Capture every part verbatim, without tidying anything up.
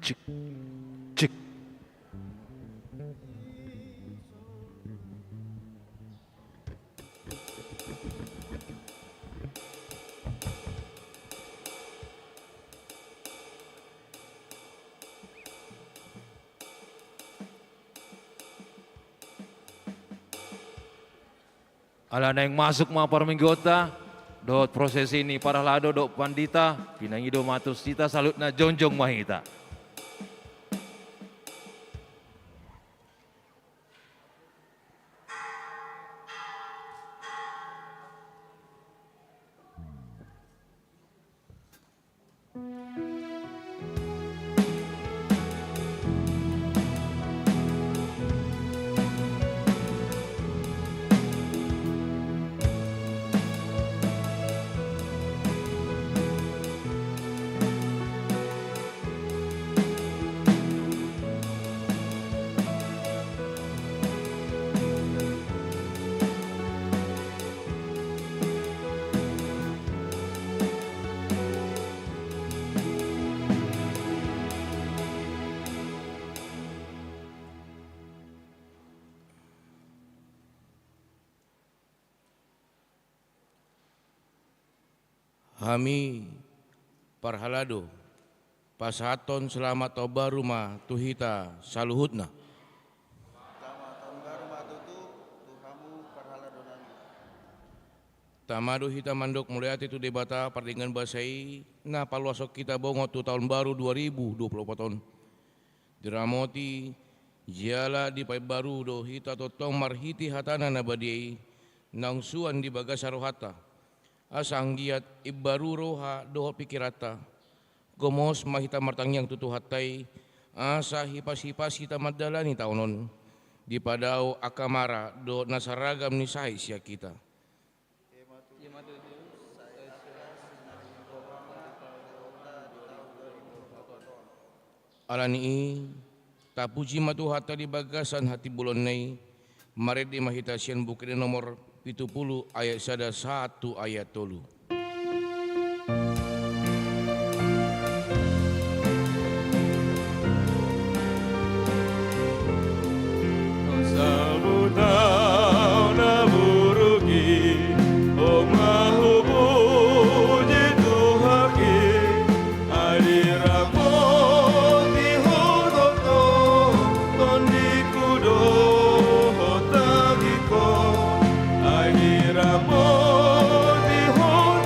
Cik, cik. Ala naeng masuk ma parmingguonta dohot prosesi ni parhalado dohot pandita, pinangido ma tu hita saluhutna, jongjong ma hita. Hami parhalado, pasahathon selamat taon baru ma tu hita saluhutna. Selamat taon baru ma tutu tu hamu parhalado nami. Tama do hita mandok mauliate tu Debata pardenggan basa i, na paluashon hita bongot tu taon baru dua ribu dua puluh opat on. Diramoti jala dipaimbaru do hita tongtong marhite hatana na badia i, naung suan di bagasan rohanta. Asa anggiat imbaru roha dohot pingkiranta. Gomos ma hita martangiang tu Tuhanta i, asa hipashipas hita mandalani taon on. Dipadao angka mara dohot na saragam ni sahit sian hita. Alani i, tapuji ma Tuhanta di bagasan hatimbulonna i, marende ma hita sian Buku Ende nomor pitu pulu ayat sada sahat tu ayat tolu. Sabuta na buruk i, o ma hupuji Tuhan i, ai diramoti Ho tongtong tondingku dohot tangihon, ai diramoti Ho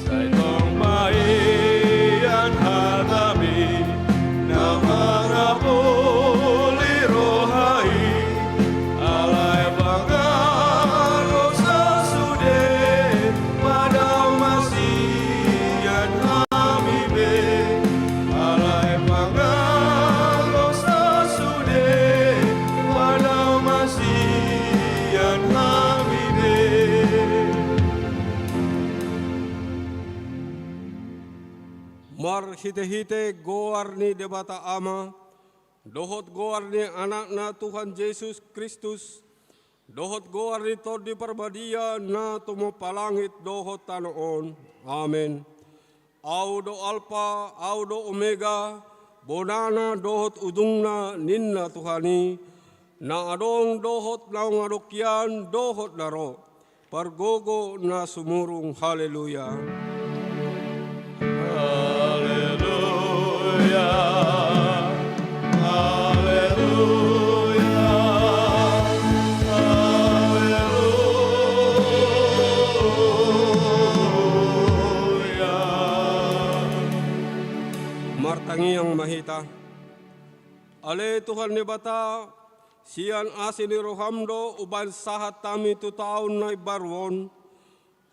Sai tong ma ian hatami na mangapuli roha i, alai pangalo sasude ma damang sian hami be, alai pangalo sasude ma damang sian hami be. Marhitehite goar ni Debata Ama, dohot goar ni Anakna Tuhan Jesus Kristus, dohot goar ni Tondi Parbadia na tumompa langit dohot tano on. Amen. Au do Alpa, au do Omega, bonana dohot ujungna, ninna Tuhan i, na adong dohot naung adong hian dohot na ro, pargogo na sumurung. Haleluya. Haleluya. Haleluya. Haleluya. Martangiang ma hita. Ale Tuhan Debata, sian asi ni roham do umbahen sahat hami tu taon na imbaru on.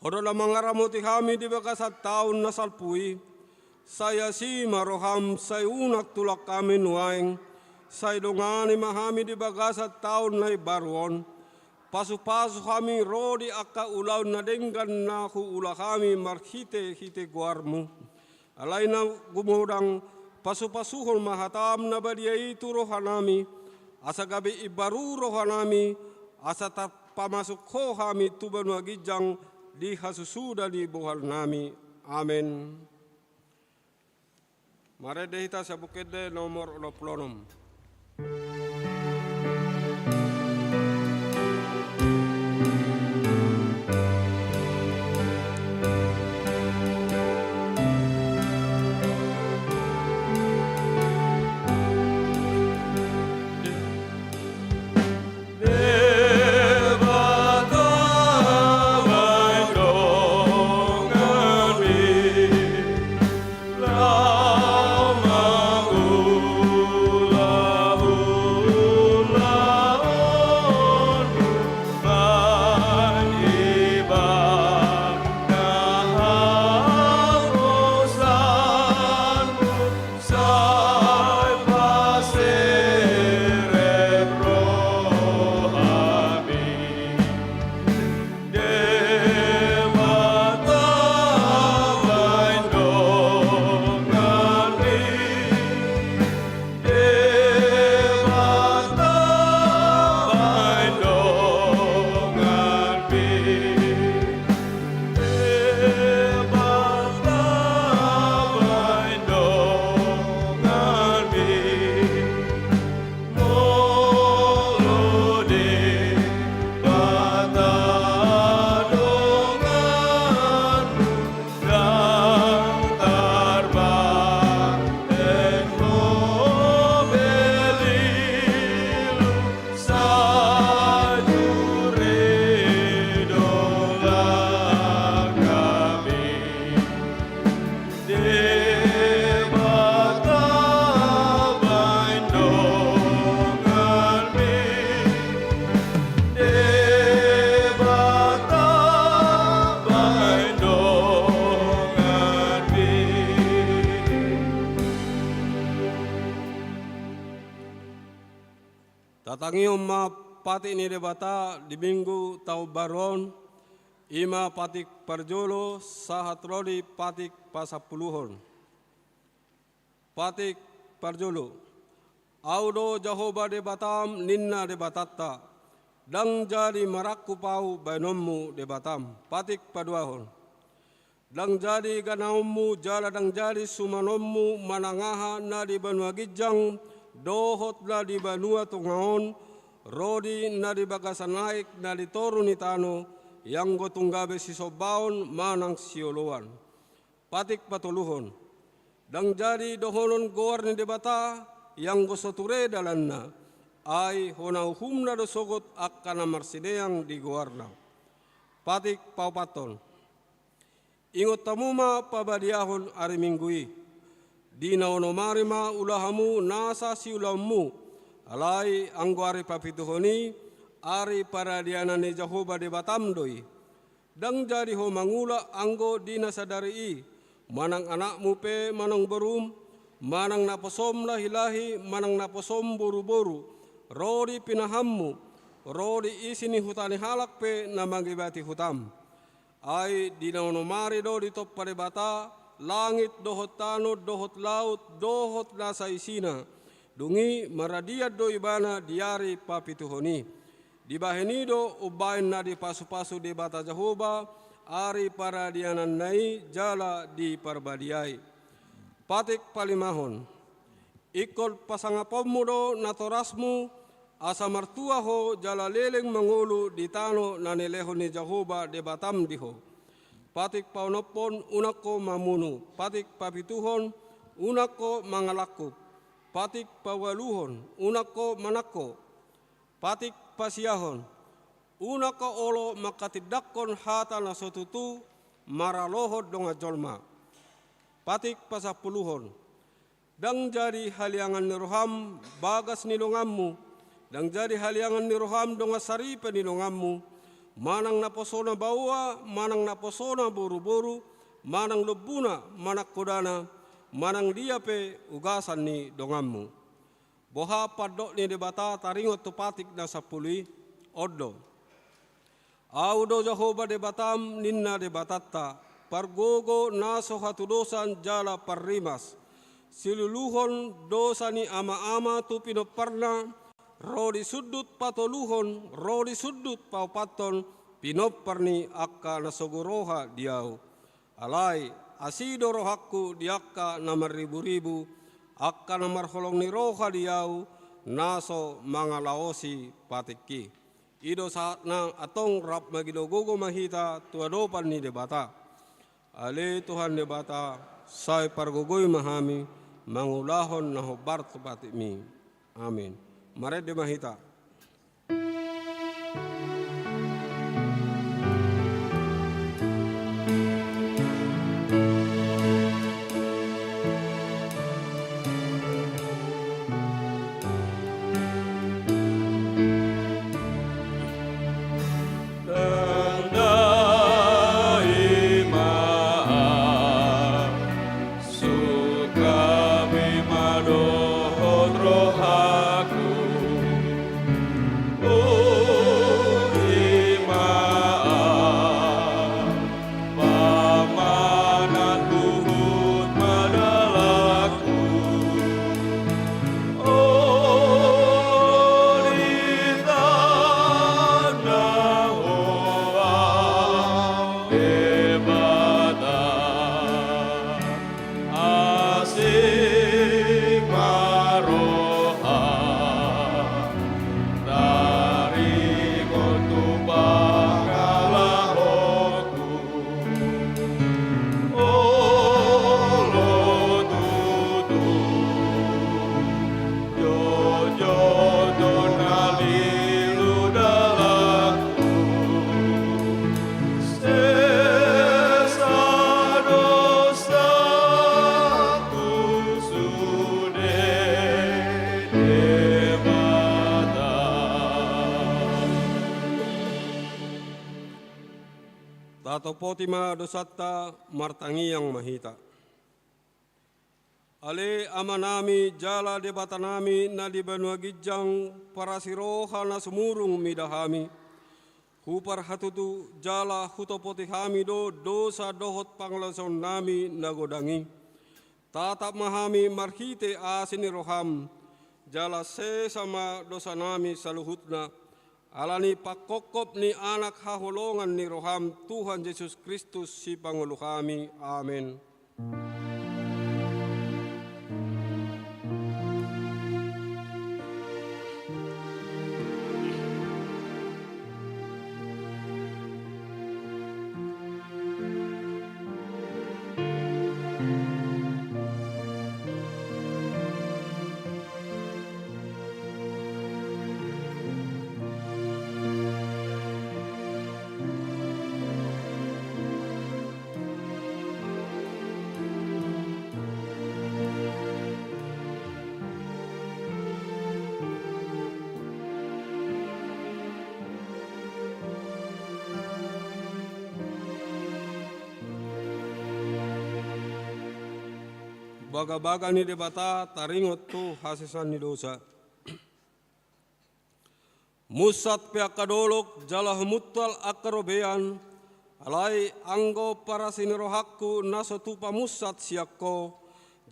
Ho do na mangaramoti hami di bagasan taon na salpu i. Sai asi ma roham, sai unang tulak hami nuaeng. Sai dongani ma hami di bagasan taon na imbaru on. Pasupasu hami ro di angka ulaon na denggan na huula hami marhitehite goarmu. Alai na gumodang, pasupasuhon ma hatam na badia i tu rohanami, asa gabe imbaru rohanami, asa tarpamasuk ho hami tu banua ginjang di hasusuda ni bohalnami. Amen. Marende hita sian Buku Ende nomor onom pulu onom. Debata ma donganmi, laho mangula ulaonmu, mangibaon haposanmu, sai paserep rohami. Debata baen donganmi, Debata baen donganmi, Debata baen donganmi. Molo Debata donganmu, ndang tarbahen ho be lilu, sai jure do langkami. Debata baen donganmi, Debata baen donganmi. Tatangihon ma patik ni Debata di Minggu taon baru on, i ma patik parjolo sahat ro di patik pasampuluhon. Patik parjolo. Ahu do Jahowa Debatam, ninna Debatanta, ndang jadi marangkup ahu baenonmu Debatam. Patik paduahon. Ndang jadi ganaonmu jala ndang jadi sumanonmu manang aha na di banua ginjang dohot na di banua tonga on, ro di na di bagasan aek na di toru ni tano, ianggo tung gabe sisombaon manang sioloan. Patik patoluhon. Ndang jadi dohonon goar ni Debata, ianggo so ture dalanna. Ai hona uhumna do sogot angka na marsideang di goarna. Patik paopathon. Ingot hamu ma pabadiahon ari Minggu i. Di na onom ari ma ula hamu nasa siulaonmu, alai anggo ari papituhon i, ari paradianan ni Jahowa Debatam do i. Ndang jadi ho mangula anggo di na sadari i, manang anakmu pe manang borum, manang naposom lahi-lahi, manang naposom boru-boru, ro di pinahanmu, ro di isi ni huta ni halak pe na mangibati hutam. Ai di na onom ari do ditompa Debata langit dohot tano dohot laut dohot nasa isina. Dung i maradian do ibana di ari papituhon i. Dibahen i do umbahen na dipasu-pasu Debata Jahowa ari paradiananna i jala diparbadiai. Patik palimahon. Ingkon pasangaponmu do natorasmu, asa martua ho jala leleng mangolu di tano na nilehon ni Jahowa Debatam di ho. Patik paonomhon, unang ho mamunu. Patik papituhon, unang ho mangalangkup. Patik paualuhon, unang ho manangko. Patik pasiahon, unang ho olo manghatindanghon hata na so tutu maralohon dongan jolma. Patik pasampuluhon, ndang jadi haliangan ni roham bagas ni donganmu, ndang jadi haliangan ni roham dongan saripe ni donganmu, manang naposona baoa, manang naposona boru-boru, manang lombuna, manang hodana, manang dia pe ugasan ni donganmu. Boha pandok ni Debata taringot tu patik na sampulu i? On do. Ahu do Jahowa Debatam, ninna Debatanta, pargogo na so hatudosan jala parrimas, siluluhon dosa ni ama-ama tu pinomparna, ro di sundut patoluhon, ro di sundut paopathon, pinompar ni angka na sogo roha di ahu. Alai, asi do rohangku di angka na marribu-ribu, angka na marholong ni roha di ahu, na so mangalaosi patik i. I do sahatna, antong rap mangido-gogo ma hita tu adopan ni Debata. Ale Tuhan Debata, sai pargogoi ma hami mangulahon na hombar tu patikmi. Amin. Marende ma hita. Tandai ma, sungkapi ma dohot rohangku. Uji ma, pamanat huhut ma dalanku. Olo di tano na hoa Debata. Asi ma roha, taringot tu pangalahoku. Olo tutu, jotjot do na lilu dalanku. Sesa dosaku sude Debata. Tatopoti ma dosanta, martangiang ma hita. Ale Amanami jala Debatanami na di banua ginjang, parasiroha na sumurung mida hami. Huparhatutu jala hutopoti hami do dosa dohot pangalaosionnami na godang i. Tatap ma hami marhite asi ni roham, jala sesa ma dosanami saluhutna, ala ni pangkophop ni Anak haholongan ni roham, Tuhan Jesus Kristus Sipangolu hami. Amen. Bagabaga ni Debata taringot tu hasesaan ni dosa. Munsat pe angka dolok jala humuntal angka robean, alai anggo parasi ni rohangku na so tupa munsat sian Ho,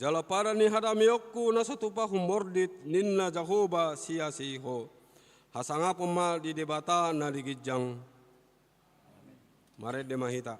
jala padan ni hadameonku na so tupa humordit, ninna Jahowa siasi Ho. Hasangapon ma di Debata na di ginjang. Marende ma hita.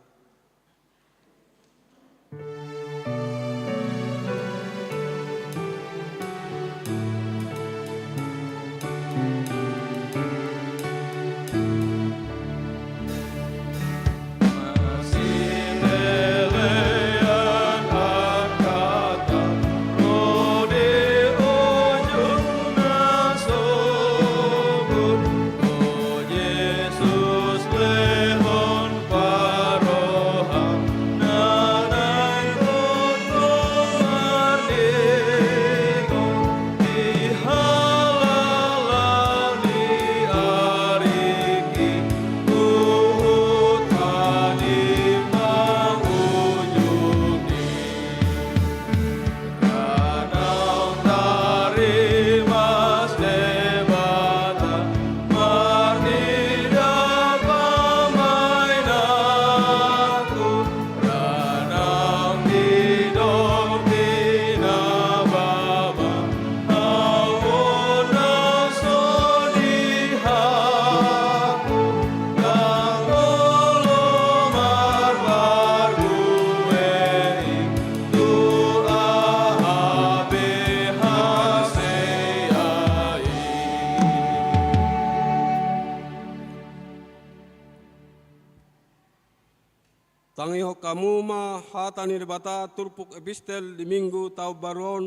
Tangihon hamu ma hata ni Debata turpuk epistel di Minggu taon baru on,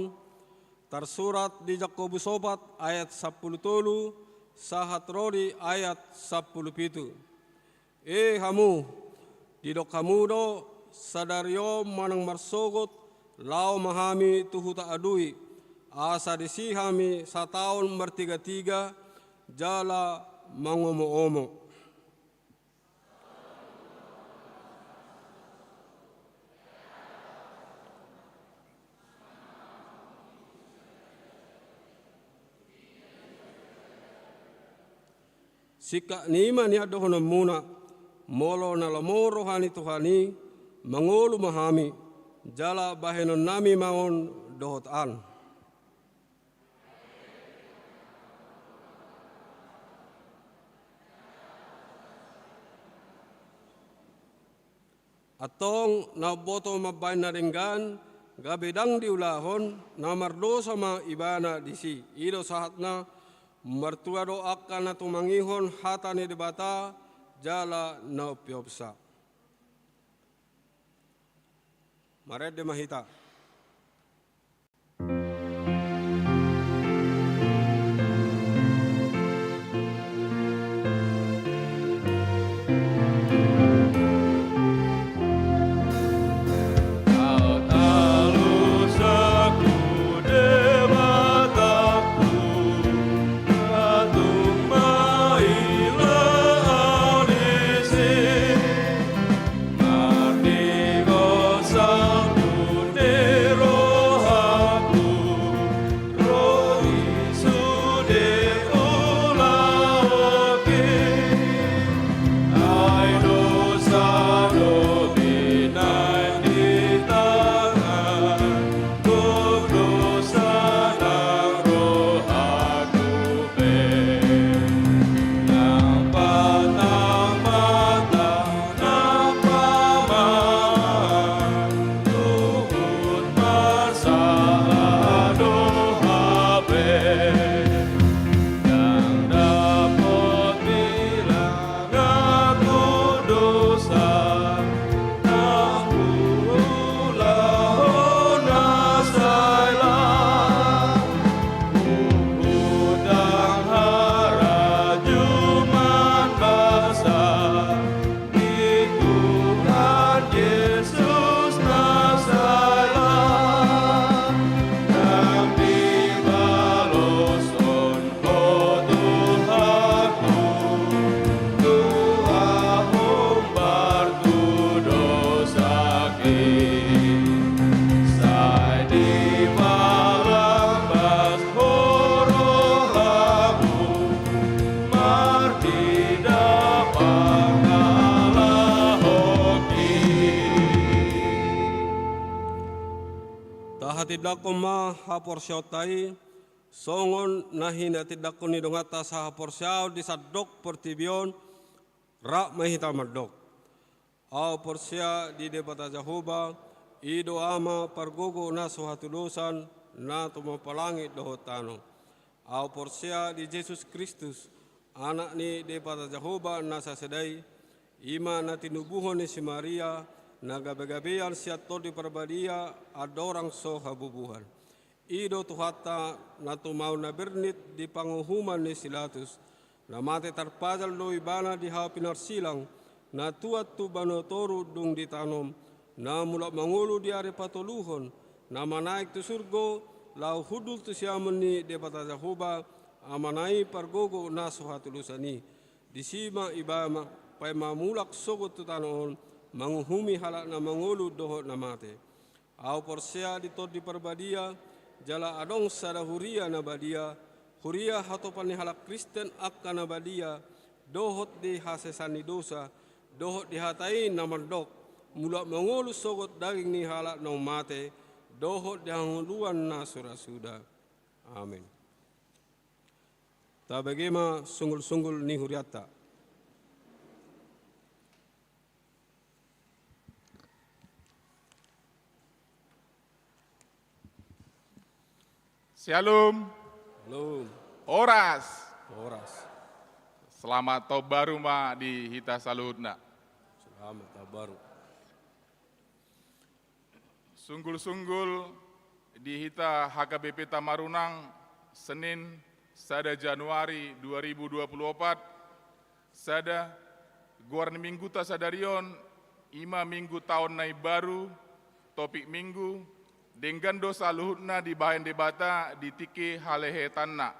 tarsurat di Jakobus opat ayat sampulu tolu, sahat ro di ayat sampulu pitu. E hamu, didok hamu do, sadari on manang marsogot, laho ma hami tu huta Adui, asa disi hami sataon martiga-tiga, jala mangomo-omo. Singkat ni i ma nian dohononmuna, molo na lomo roha ni Tuhan i, mangolu ma hami, jala bahenonnami ma on dohot an. Antong na umboto mambahen na denggan, gabe ndang diulahon, na mardosa ma ibana disi. I do sahatna, martua do angka na tumangihon hata ni Debata, jala na umpeopsa. Marende ma hita. Tindangkon ma haporseaonta i, songon na hinatindangkon ni donganta sahaporseaon di sandok portibi on, rap ma hita mandok. Ahu porsea di Debata Jahowa, i do Ama pargogo na so hatudosan, na tumompa langit dohot tano. Ahu porsea di Jesus Kristus, Anak ni Debata Jahowa na sasada i, i ma na tinubuhon ni si Maria, na gabegabean sian Tondi Parbadia, andorang so habubuhan. I do Tuhanta, na tumaon na bernit di panguhuman ni si Latus, na mate tarpajal do ibana di hau pinarsilang, na tuat tu banua toru dung ditanom, na mulak mangolu di ari patoluhon, na manaek tu surgo, laho hundul tu siamun ni Debata Jahowa, Amana i pargogo na so hatudosan i. Disi ma ibana paima mulak sogot tu tano on, manguhumi halak na mangolu dohot na mate. Ahu porsea di Tondi Parbadia, jala adong sada huria na badia, huria hatopan ni halak Kristen angka na badia, dohot di hasesaan ni dosa, dohot di hata i na mandok, mulak mangolu sogot daging ni halak naung mate, dohot di hangoluan na so ra suda. Amen. Tabege ma sunggulsunggul ni hurianta. Syalom. Syalom. Horas. Horas. Selamat tahun baru ma di hita saluhutna. Selamat tahun baru. Sunggulsunggul di hita H K B P Tamarunang, Senin, sada Januari dua ribu dua puluh opat, sada, goar ni mingguta sadari on, i ma minggu taon na imbaru, topik minggu, denggan do saluhutna dibahen Debata di tingki halehetanna.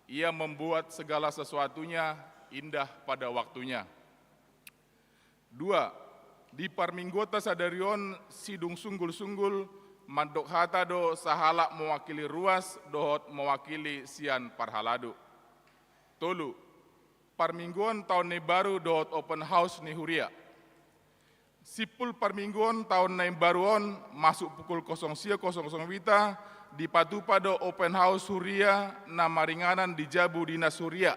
Ia membuat segala sesuatunya indah pada waktunya. Dua, di parmingguonta sadari on sidung sunggulsunggul mandok hata do sahalak mewakili ruas dohot mewakili sian parhalado. Tolu, parmingguon taon na imbaru dohot open house ni huria. Simpul parmingguon taon na imbaru on masuk pukul kosong sia kosong kosong wita, dipatupa do open house huria na maringanan di jabu dinas huria.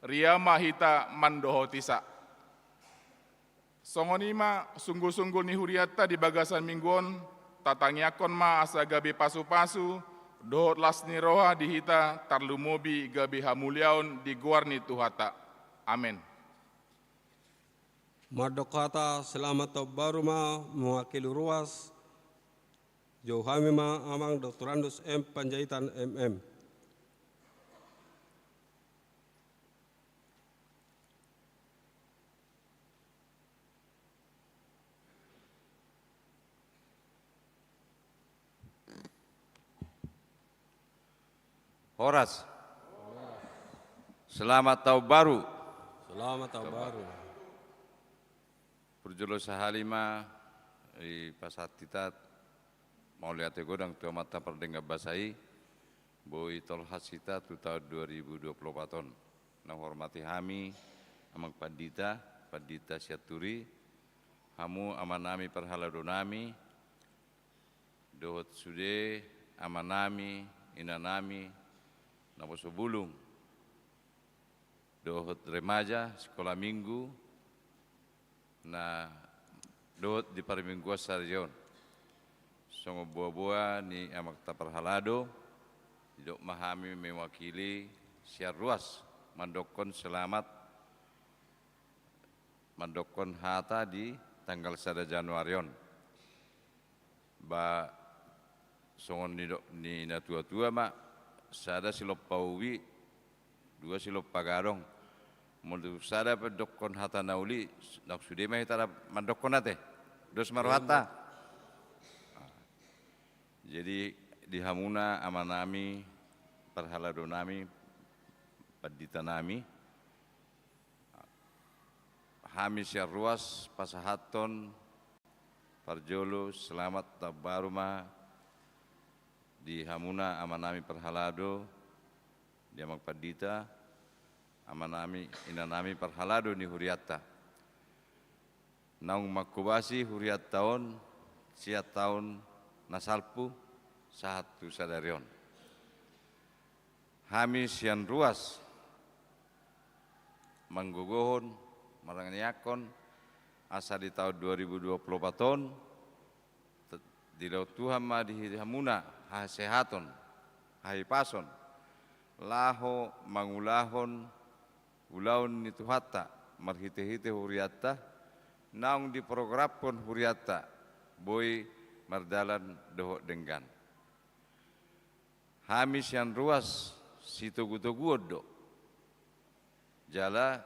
Ria ma hita mandohotisa. Songon i ma sunggulsunggul ni hurianta di bagasan minggu on, tatangiangkon ma asa gabe pasupasu dohot las ni roha di hita, tarlumobi gabe hamuliaon di goar ni Tuhanta. Amen. Mandok hata selamat tahun baru ma mewakili ruas, jou hami ma Amang Doktorandus M Panjaitan M M. Horas. Selamat tahun baru. Selamat tahun baru. Parjolo sahali ma dipasahat hita mauliate godang tu Amanta pardenggan basa i, boi tolhas hita tu taon dua ribu dua puluh opat on. Na huhormati hami Amang Pandita, Pandita Sianturi, hamu amanami parhaladonami, dohot sude amanami, inanami, naposo bulung, dohot remaja, sikola minggu, na dohot di parmingguon sadari on. Songon boaboa ni amanta parhalado, didok ma hami mewakili sian ruas, mandokkon selamat, mandokkon hata di tanggal sada Januari on. Ba songon nidok ni natuatua ma, sada silompa ubi, dua silompa gadong. Molo sada pe dokkon hata na uli, na sude ma hita mandokkon ate. Dos ma rohanta. Jadi di hamuna amanami, parhaladonami, panditanami, hami sian ruas pasahathon parjolo selamat tahun baru ma di hamuna amanami parhalado, di Amang Pandita, amanami, inanami parhalado ni hurianta. Naung manghobasi hurianta on sian taon na salpu, sahat tu sadari on. Hami sian ruas manggogohon, martangiangkon, asa di taon dua ribu dua puluh opat on, te-, dilehon Tuhan ma di hamuna hasehaton, hahipason, laho mangulahon ulaon ni Tuhanta, marhite-hite hurianta, naung diprogramhon hurianta, boi mardalan dohot denggan. Hami sian ruas sitogu-toguon do, jala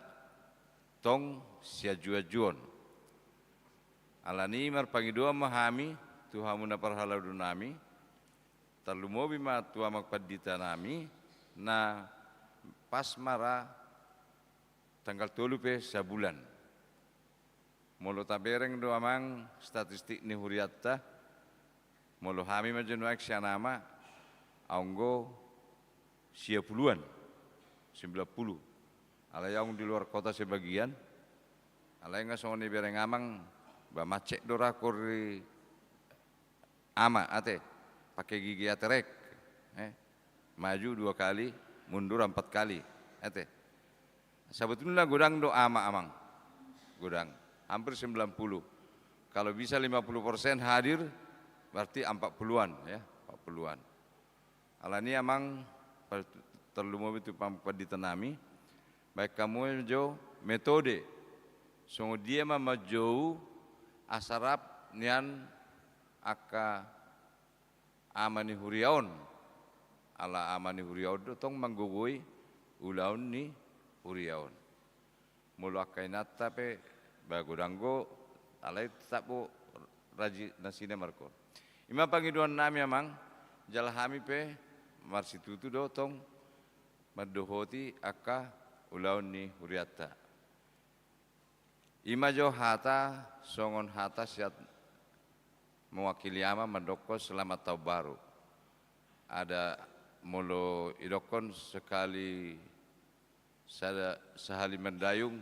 tong sianju-anjuon. Alani marpangidoan ma hami tu hamuna parhalado nami, tarlumobi ma tu amang pandita nami, na pas ma ra tanggal tolu pe sabulan. Molo tabereng do amang statistik ni hurianta, molo hami ma jo nuaeng sian ama, anggo sia puluan, sembilan puluh. Alai aung di luar kota sebagian, alai nga songon i bereng amang, ba macet do ra kori ama, ate, pakai gigi aterek, eh, maju dua kali, mundur empat kali, ate. Sebetulnya godang do ama, amang, godang, hampir sembilan puluh. Kalau bisa lima puluh persen hadir, berarti empat puluhan, ya, empat puluhan. Alani amang, pa-, tarlumobi tu amang pandita nami, baen hamu jo metode songon dia ma manjou asa rap nian angka ama ni huria on. Ala ama ni huria on do tong manggogoi ulaon ni huria on. Molo angka inanta pe, ba godang do, alai tetap do rajin nasida marko. I ma pangidoan nami amang, jala hami pe marsitutu do tong mandohoti angka ulaon ni hurianta. I ma jo hata, songon hata sian mewakili ama mandokkon selamat tahun baru. Ada molo idokkon sekali sada, sahali mandayung,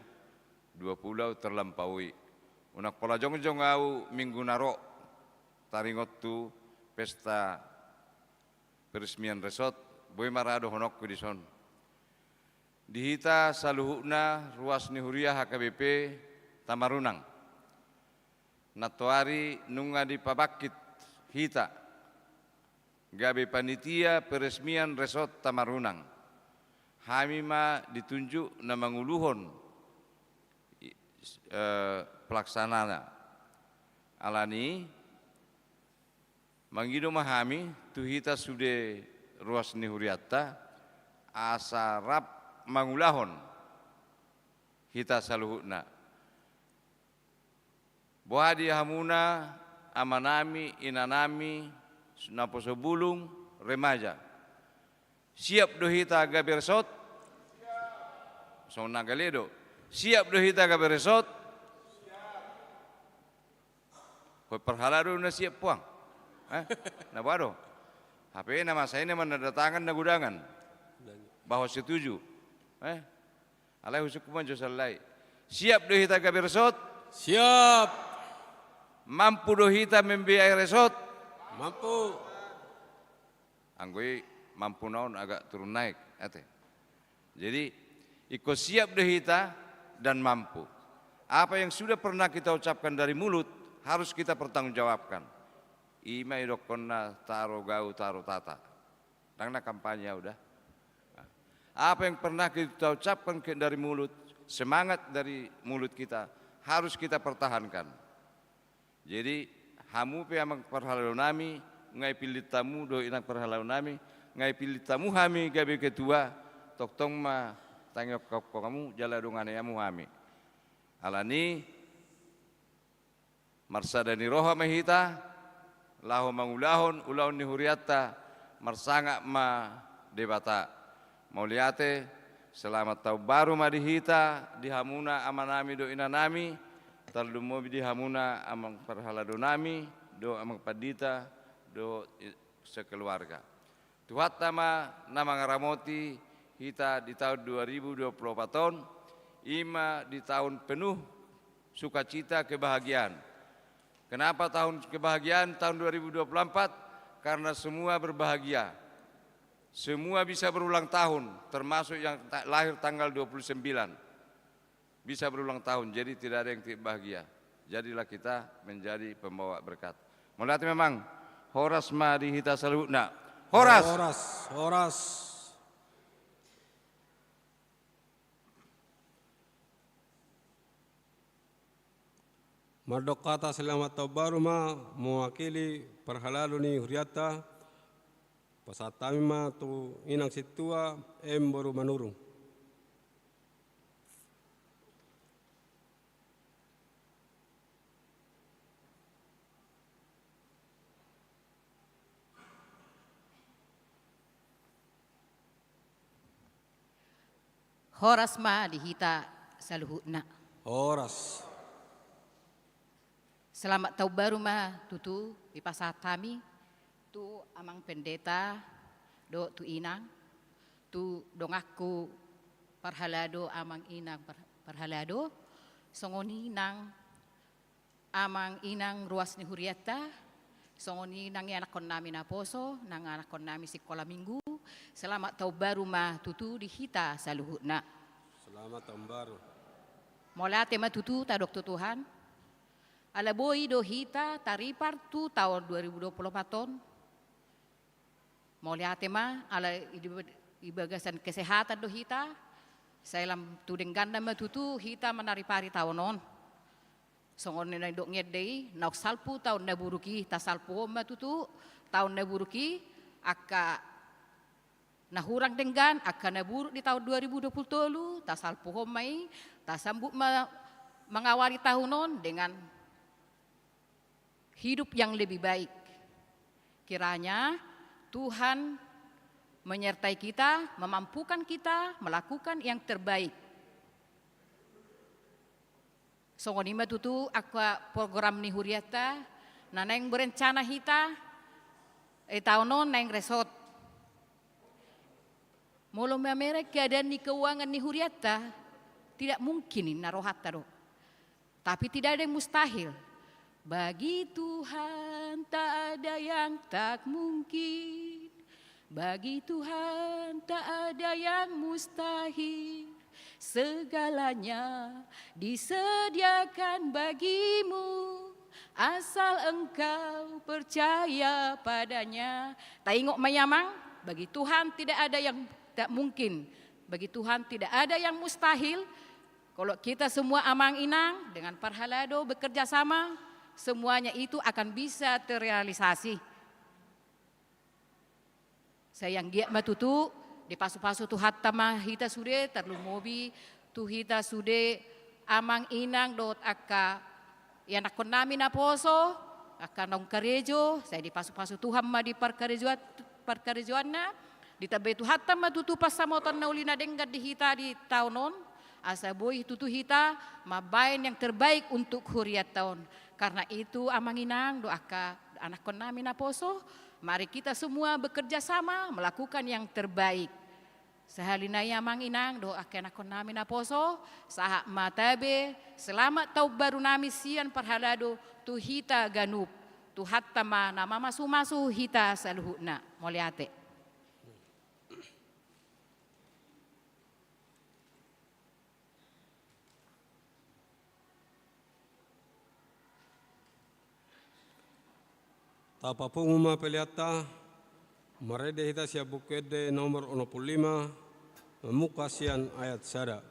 dua pulau terlampaui. Unang pola jongjong au minggu na ro taringot tu pesta peresmian resort, boi ma ra dohononku dison. Di hita saluhutna ruas ni huria H K B P Tamarunang. Nantoari nunga dipabangkit hita gabe panitia peresmian resort Tamarunang. Hami ma ditunjuk na manguluhon i-, eh, pelaksanana. Alani, mangido ma hami tu hita sude ruas ni hurianta, asa rap mangulahon hita saluhutna. Boha di hamuna, amanami, inanami, naposo bulung, remaja. Siap do hita gabe resort? Songon na gale do. Siap do hita gabe resort? Ho parhalado na siap puang. Eh? Na boha do? Hape na masa i na manandatangan na godangan. Bah ho setuju. Eh? Alai husungkun ma jo sallai. Siap do hita gabe resort? Siap. Mampu do hita membiayai resort? Mampu. Anggo i mampuna on agak turun naik, ate. Jadi, ingkon siap do hita dan mampu. Apa yang sudah pernah kita ucapkan dari mulut, harus kita pertanggungjawabkan. I ma idokkonna taro gau, taro tata. Ndang na kampanye au da. Apa yang pernah kita ucapkan ke-, dari mulut, semangat dari mulut kita, harus kita pertahankan. Jadi, hamu pe amang parhalado nami, nga ipillit hamu dohot inang parhalado nami, nga ipillit hamu hami gabe ketua, tongtong ma tangiangkon hamu jala dongani hamu hami. Alani, marsada ni roha ma hita, laho mangulahon ulaon ni hurianta, marsangap ma Debata. Mauliate, selamat tahun baru ma di hita, di hamuna amanami dohot inanami, tarlumobi di hamuna amang parhalado nami, dohot amang pandita, dohot i-, sekeluarga. Tuhanta ma na mangaramoti hita di tahun dua ribu dua puluh opat on, i ma di tahun penuh sukacita kebahagiaan. Kenapa tahun kebahagiaan tahun dua ribu dua puluh empat? karena semua berbahagia. Semua bisa berulang tahun, termasuk yang ta-, lahir tanggal dua puluh sembilan. Bisa berulang tahun, jadi tidak ada yang tidak bahagia. Jadilah kita menjadi pembawa berkat. Mauliate ma amang, horas ma di hita saluhutna. Horas. Horas, horas. Mandok hata selamat tahun baru ma mewakili parhalado ni hurianta, pasahat hami ma tu inang sintua M boru Manurung. Horas ma di hita saluhutna. Horas. Selamat tahun baru ma tutu dipasahat hami tu amang pendeta dohot tu inang, tu donganku parhalado, amang inang par-, parhalado, songon i nang amang inang ruas ni hurianta, songon i nang ianakkon nami naposo, nang anakkon nami sikola minggu. Selamat tahun baru ma tutu di hita saluhutna. Selamat tahun baru. Mauliate ma tutu tadok tu Tuhan. Ala boi do hita taripar tu taon dua ribu dua puluh empat on. Mauliate ma, ala i di, di bagasan kesehatan do hita, sai lam tu dengganna ma tutu hita manaripari taon on. Songon na nidok ni ende i, naung salpu taon na buruk i, tasalpuhon ma tutu taon na buruk i, angka na hurang denggan, angka na buruk di taon dua ribu dua puluh tolu, tasalpuhon ma i, tasambut ma mangawali taon on dengan hidup yang lebih baik. Kiranya Tuhan menyertai kita, memampukan kita melakukan yang terbaik. Songon i ma tutu angka program ni hurianta, na naeng berencana hita, eh, taon on naeng resot. Molo mamereng keadaan ni keuangan ni hurianta, tidak mungkin ninna rohanta do. Tapi tidak ada yang mustahil. Bagi Tuhan tak ada yang tak mungkin. Bagi Tuhan tak ada yang mustahil. Segalanya disediakan bagimu, asal engkau percaya padanya. Taingot ma i amang, bagi Tuhan tidak ada yang tak mungkin. Bagi Tuhan tidak ada yang mustahil. Kalau kita semua amang inang dengan parhalado bekerja sama, semuanya itu akan bisa terrealisasi. Sai anggiat ma tutu, dipasupasu Tuhanta ma hita sude, tarlumobi tu hita sude amang inang dohot angka ianakkon nami naposo, angka naung karejo, sai dipasupasu Tuhan ma di parkarejoan, parkarejoanna, ditambai Tuhanta ma tutu pansamotan na uli na denggan di hita di taon on, asa boi tutu hita mambaen yang terbaik untuk hurianta on. Karena itu amang inang dohot angka anakkon nami naposo, mari kita semua bekerja sama melakukan yang terbaik. Sahali nai amang inang dohot angka anakkon nami naposo, sahat ma tabe selamat taon baru nami sian parhalado tu hita ganup. Tuhanta ma na mamasumasu hita saluhutna. Mauliate. Tapapungu ma peleanta, marende hita sian Buku Ende nomor onom pulu lima, mamungka sian ayat sada.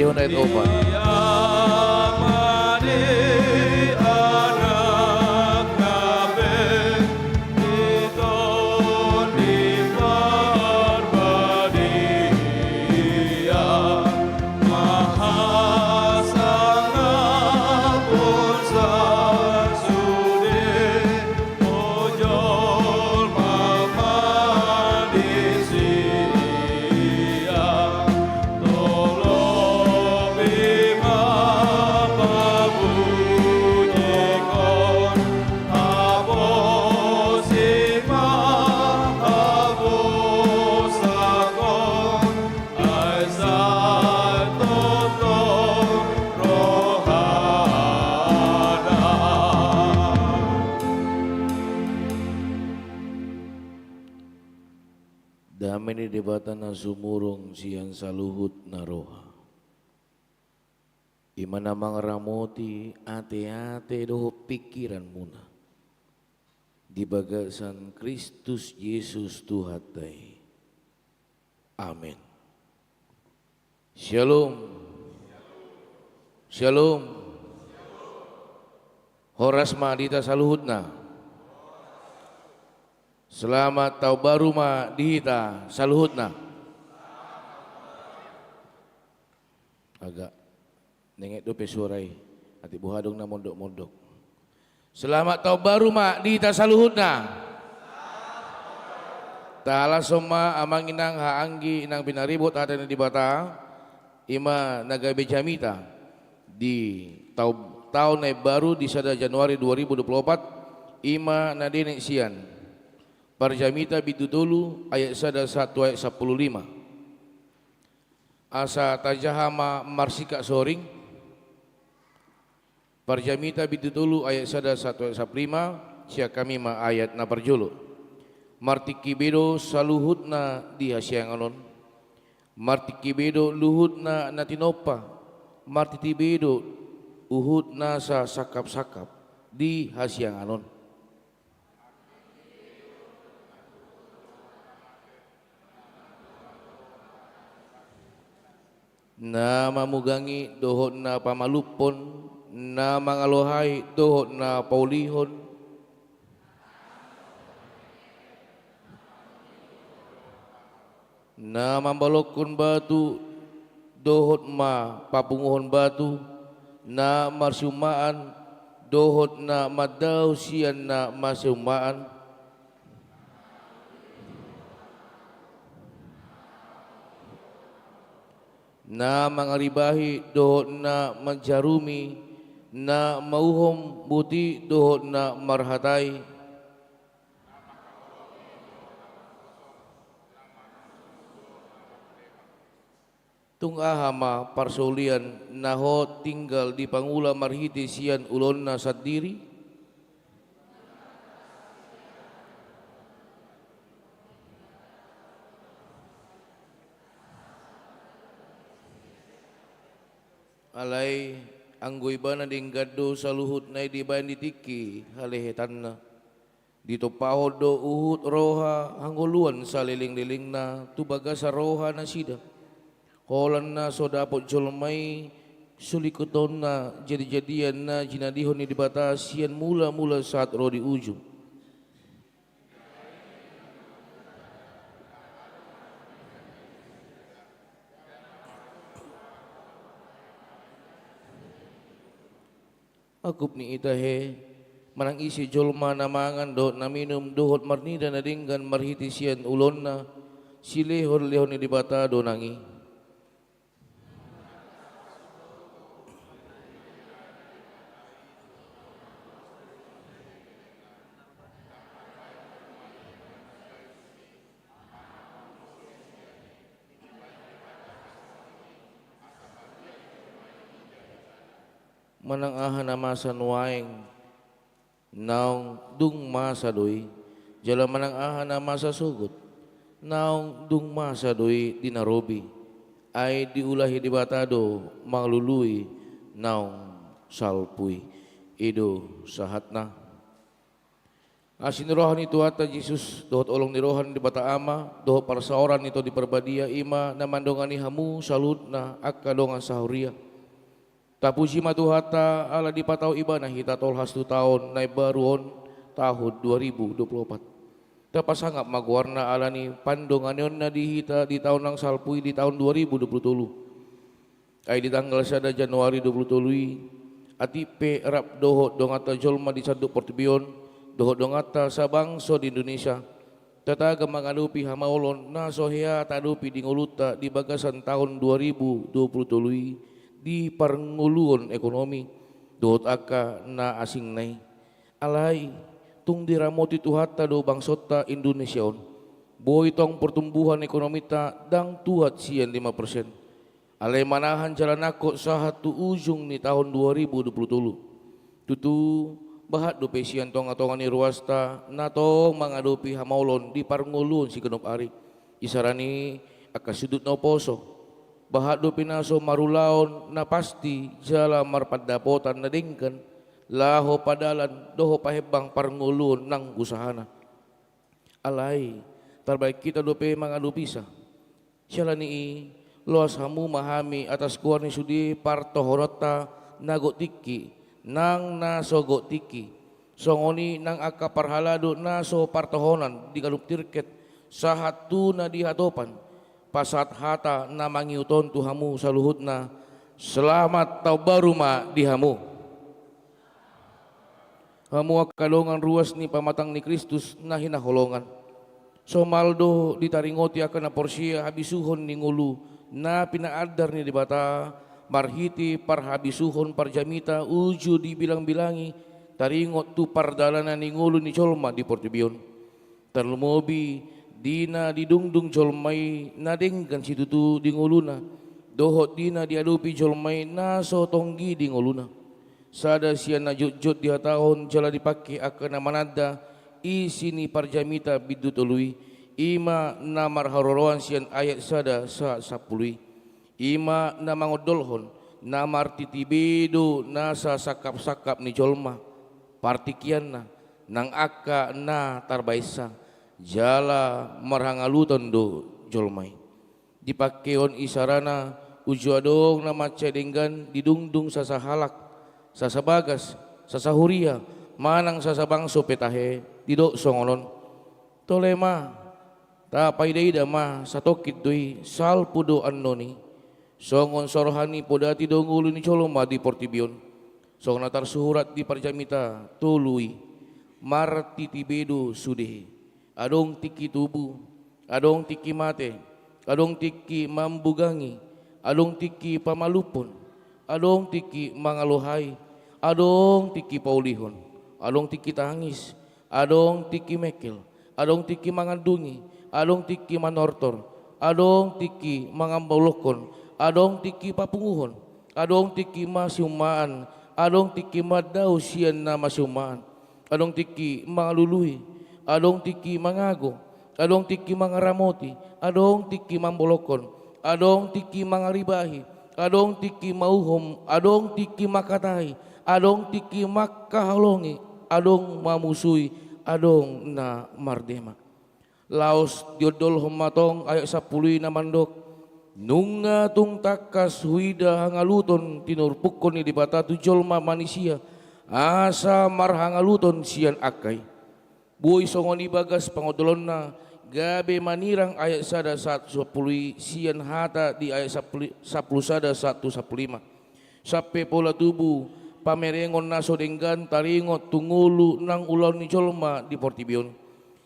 Donate opat. Dame ni Debata na sumurung sian saluhut na roha, i ma na mangaramoti ateate dohot pingkiranmuna di bagasan Kristus Jesus Tuhanta i. Amen. Syalom. Syalom. Horas ma di hita saluhutna. Selamat taon baru ma di hita saluhutna. Agak nenget dope suara i, atik boha adong na mondok-mondok. Selamat taon baru ma di hita saluhutna. Tahalashon ma amang inang, haha anggi inang pinaribot hata ni Debata, i ma na gabe jamita di taon, taon na imbaru di sada Januari dua ribu dua puluh opat, i ma na dienet sian Parjamita bindu tolu ayat sada sahat tu ayat sampulu lima. Asa tajaha ma marsingkat soring. Parjamita bindu tolu ayat sada sahat tu ayat sampulu lima, sian hami ma ayat na parjolo. Martingki be do saluhutna di hasiangan on. Martingki be do luhutna na tinompa. Martingki be do uhut nasa sangkap-sangkap di hasiangan on. Na mamugangi dohot na pamalumhon, na mangalohai dohot na paulihon, na mambalonghon batu dohot ma papunguhon batu, na marsiumaan dohot na mandao sian na marsiumaan, na mangaribahi dohot na manjarumi, na mauhom boti dohot na marhatai. Tung aha ma parsaulian na hot tinggal dipangula marhite sian ulaonna sandiri? Alai anggo Ibana denggan do saluhutna i dibaen di tingki halehetanna. Ditompahon do uhut roha hangoluan salelenglelengna tu bagasan roha nasida. Holan na so dapot jolma i sulingkotonna jadijadian na jinadihon ni Debata sian mulamula sahat ro di ujung. Angkup ni ita he, manang ise jolma na mangan dohot na minum dohot marnida na denggan marhite sian ulaonna, silehonlehon ni Debata do nang i. Manang aha na masa nuaeng, naung dung masa do i, jala manang aha na masa sogot, naung dung masa do i di na robi. Ai diulahi Debata do mangalului naung salpu i. I do sahatna. Asi ni roha ni Tuhanta Jesus, dohot holong ni roha ni Debata Ama, dohot parsaoran ni Tondi Parbadia, i ma na mandongani hamu saluhutna angka dongan sahuria. Tapuji ma Tuhanta, ala dipatau Ibana hita tolhas tu taon na imbaru on, tahun dua ribu dua puluh opat. Tapasangap ma goarna ala ni pandonganionna di hita di taon na salpu i, di taon dua ribu dua puluh tolu. Ai di tanggal sada Januari dua puluh tolu i, atik pe rap dohot donganta jolma di sandok portibi on, dohot donganta sabangso di Indonesia, tatagam mangadopi hamaolon na so hea taadopi di ngolunta di bagasan taon dua ribu dua puluh tolu i, di parngoluon ekonomi dohot angka na asingna i. Alai, tung diramoti Tuhanta do bangsonta Indonesia on. Boi tong pertumbuhan ekonominta ndang tuat sian lima persen. Alai manahan jala nangkok sahat tu ujung ni taon dua ribu dua puluh tolu. Tutu, bahat dope sian tongatonga ni ruasta na tong mangadopi hamaolon di parngoluon siganup ari. Isarana i angka sundut na umposo. Bahat dope na so marulaon na pasti jala marpandapotan na denggan, laho padalan dohot pahembang parngoluon nang usahana. Alai, tarbahen hita dope mangadopisa. Siala ni i, loas hamu ma hami atas goar ni sude partohononta na gok tingki nang na so gok tingki. Songon i nang angka parhalado na so partohonan di ganup tirket, sahat tu na di hatopan. Pasahat hata na mangihut on tu hamu saluhutna, selamat taon baru ma di hamu. Hamu angka dongan ruas ni pamatang ni Kristus na hinaholongan. Somal do ditaringoti angka na porsea habisuhon ni ngolu na pinaandar ni Debata, marhite parhabisuhon parjamita uju dibilangbilangi, taringot tu pardalanan ni ngolu ni jolma di portibi on. Tarlumobi, di na didungdung jolma i na denggan situtu di ngoluna, dohot di na diadopi jolma i na so tonggi di ngoluna. Sada sian na jotjot dihatahon jala dipangke angka na mananda isi ni parjamita bindu tolu i, i ma na marharoroan sian ayat sada sahat sampulu i. I ma na mangondolhon, na martiti be do nasa sangkapsangkap ni jolma, partingkianna, nang angka na tarbaensa, jala marhangaluton do jolma i. Dipangke on isarana, uju adong na mansai denggan didungdung sasahalak, sasabagas, sasahuria, manang sasabangso pe tahe, didok songon on. Tole ma, tapaidaida ma, satongkin do i, salpu do annon i. Songon so roha ni i podati do ngolu ni jolma di portibi on. Songon na tarsurat di parjamita tolu i, martiti be do sude. Adong tingki tubu, adong tingki mate, adong tingki mambugangi, adong tingki pamalumhon, adong tingki mangalohai, adong tingki paulihon, adong tingki tangis, adong tingki mengkel, adong tingki mangandungi, adong tingki manortor, adong tingki mangambolokhon, adong tingki papunguhon, adong tingki masiumaan, adong tingki mandao sian na masiumaan, adong tingki mangalului, adong tingki mangago, adong tingki mangaramoti, adong tingki mambolokhon, adong tingki mangaribahi, adong tingki mauhom, adong tingki mangkatai, adong tingki mangkaholongi, adong mamusui, adong na mardema. Laos diondolhon ma tong ayat sampulu i na mandok, nunga tung tangkas huida hangaluton tinurpukkon ni Debata tu jolma manisia, asa marhangaluton sian angka i. Boi songon i bagas pangondolonna, gabe manirang ayat sada sahat tu sampulu i sian hata di ayat sampulu, sampulu sada sahat tu sampulu lima. Sampe pola tubu pamerengon na so denggan taringot tu ngolu nang ulaon ni jolma di portibi on.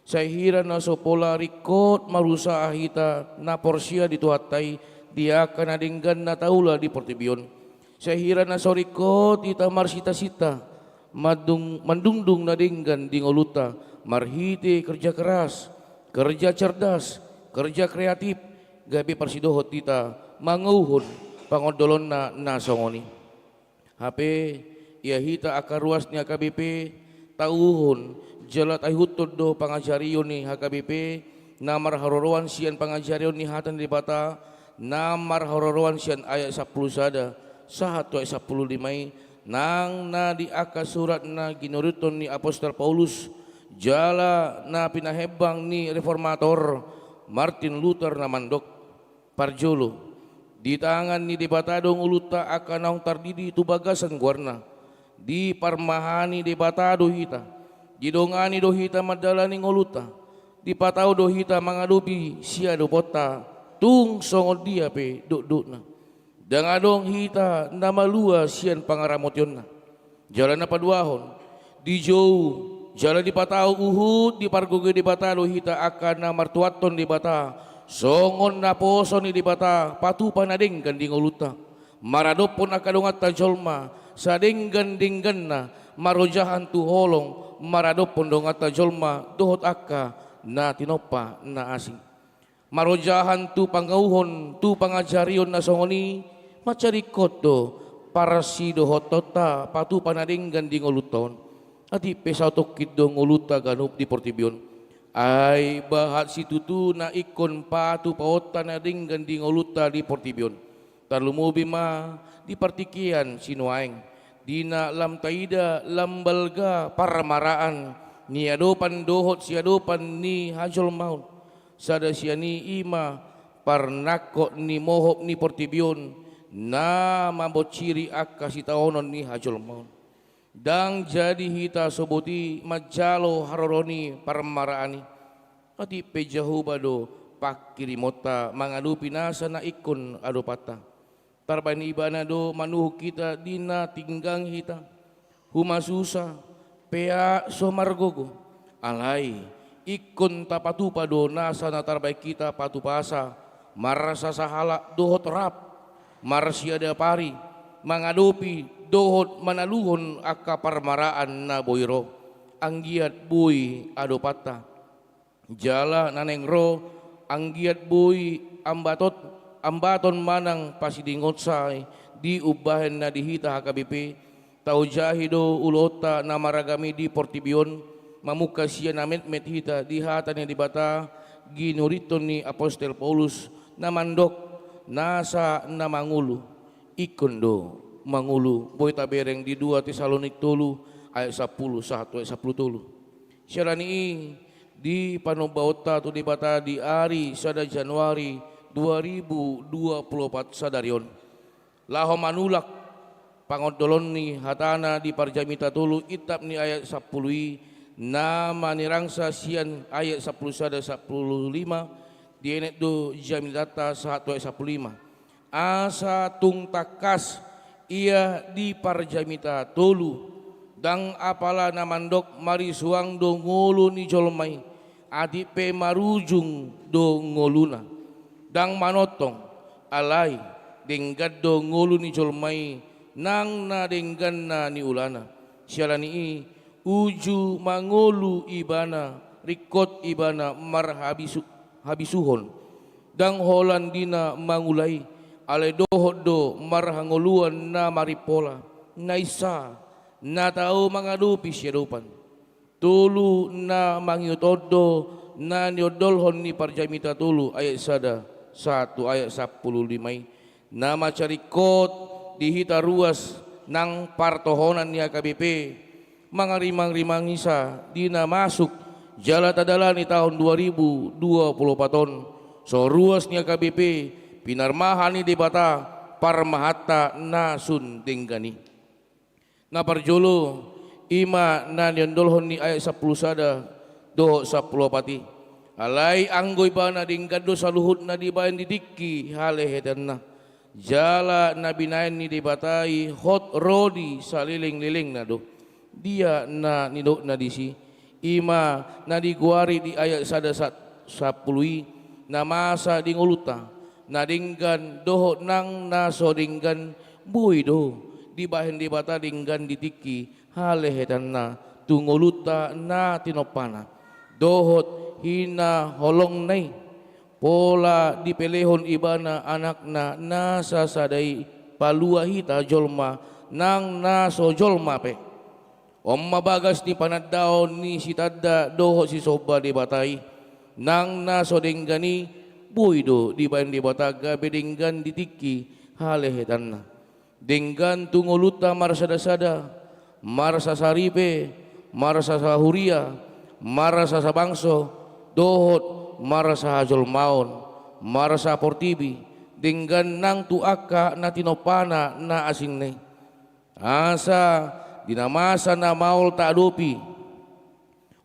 Sai hira na so pola ringkot marusaha hita na porsea di Tuhanta i di angka na denggan na taula di portibi on. Sai hira na so ringkot hita marsintasinta, mandung-, mandungdung na denggan di ngolunta, marhite kerja keras, kerja cerdas, kerja kreatif, gabe parsidohot hita mangouhon pangondolonna na songon i. Hape, ia hita angka ruas ni H K B P, tauhon, jala taihuthon do pangajarion ni H K B P, na marharoroan sian pangajarion ni hata ni Debata, na marharoroan sian ayat sampulu sada, sahat tu ayat sampulu lima i, nang na di angka surat na ginurithon ni apostel Paulus, Jala na pinahembang ni reformator Martin Luther na mandok, parjolo, di tangan ni Debata do ngolunta angka naung tardidi tu bagasan goarna. Diparmahani Debata do hita, didongani do hita mandalani ngolunta, dipatau do hita mangadopi siadoponta, tung songon dia pe dokdokna. Ndang adong hita na malua sian pangaramotonna. Jala na paduahon, dijou jala dipatau huhut dipargogoi Debata do hita angka na martuathon Debata, songon naposo ni Debata patupa na denggan di ngolunta, maradophon angka donganta jolma sadenggan-dengganna, marojahan tu holong maradophon donganta jolma dohot angka na tinompa na asing. Marojahan tu pangauhon, tu pangajarion na songon i, mansai ringkot do parsidohotonta patupa na denggan di ngolunta on. Atik pe saotokkit do ngolunta ganup di portibi on. Ai bahat situtu na ingkon patupaonta na denggan di ngolunta di portibi on. Tarlumobi ma di partingkian sinuaeng, di na lam taida lam balga parmaraan ni adopan dohot siadopan ni hajolmaon. Sada sian i i ma parnangkok ni mohop ni portibi on, na mambonciri angka sitaonon ni hajolmaon. Ndang jadi hita so boti manjalo haroro ni parmaraan i. Atik pe Jahowa do pangkirimonta mangadopi nasa na ingkon adopanta. Tarbahen Ibana do manuhuk hita di na tinggang hita, humasusa, peak so margogo. Alai, ingkon tapatupa do nasa na tarbahen hita patupasa, marsasahalak dohot rap, marsiadapari, mangadopi dohot manaluhon angka parmaraan na boi ro, anggiat boi adopanta. Jala na naeng ro, anggiat boi ambatot, ambaton manang pasidingonsa i diumbahen na di hita H K B P, taojahi do ulaonta na maragam i di portibi on, mamungka sian na metmet hita di hata ni Debata, ginurithon ni apostel Paulus, na mandok, nasa na mangolu, ingkon do mangolu, boi tabereng di dua Tesalonik tolu ayat sampulu sahat tu ayat sampulu tolu. Siala ni i, di panombaonta tu Debata di ari sada Januari dua ribu dua puluh opat sadari on, laho manulak pangondolon ni hatana di parjamita tolu, intap ni ayat sampulu i, na manirangsa sian ayat sampulu sada sampulu lima, dienet do jamitanta sahat tu ayat sampulu lima. Asa tung tangkas ia di parjamita tolu, ndang apala na mandok marisuang do ngolu ni jolma i, atik pe marujung do ngoluna. Ndang manongtong, alai, denggan do ngolu ni jolma i, nang na dengganna niulana. Siala ni i, uju mangolu ibana, ringkot ibana marhabisu-, habisuhon. Ndang holan di na mangula i, alai dohot do marhangoluan na marimpola, na insa, na tau mangadopi siadopan. Tolu na mangihut on do na niondolhon ni parjamita tolu ayat sada sahat tu ayat sampulu lima i. Na mansai ringkot di hita ruas nang partohonan ni H K B P, mangarimang-rimangi sa di na masuk jala tadalani taon dua ribu dua puluh opat on, so ruas ni H K B P, pinarmahan ni Debata parmahanta na sun denggan i. Na parjolo, i ma na niondolhon ni ayat sampulu sada dohot sampulu opat i. Alai anggo ibana denggan do saluhutna dibaen di tingki halehetanna. Jala na binaen ni Debata i hot ro di saleleng-lelengna do. Dia na nidokna disi? I ma na digoari di ayat sada sa-, sampulu i, na masa di ngolunta, na denggan dohot nang na so denggan, boi do dibahen Debata denggan di tingki halehetanna tu ngolunta na tinompana dohot hinaholongna i. Pola dipelehon ibana Anakna na sasada i, palua hita jolma nang na so jolma pe. On ma bagas ni panandaon ni sitanda dohot sisomba Debata i, nang na so denggan i, boi do dibaen Debata gabe denggan di tingki halehetanna. Denggan tu ngolunta marsadasada, marsasaripe, marsasahuria, marasa sabangso, dohot marasa hajolmaon, marasa portibi, denggan nang tu angka na tinompana na asing na i. Asa di na masa na maol taadopi,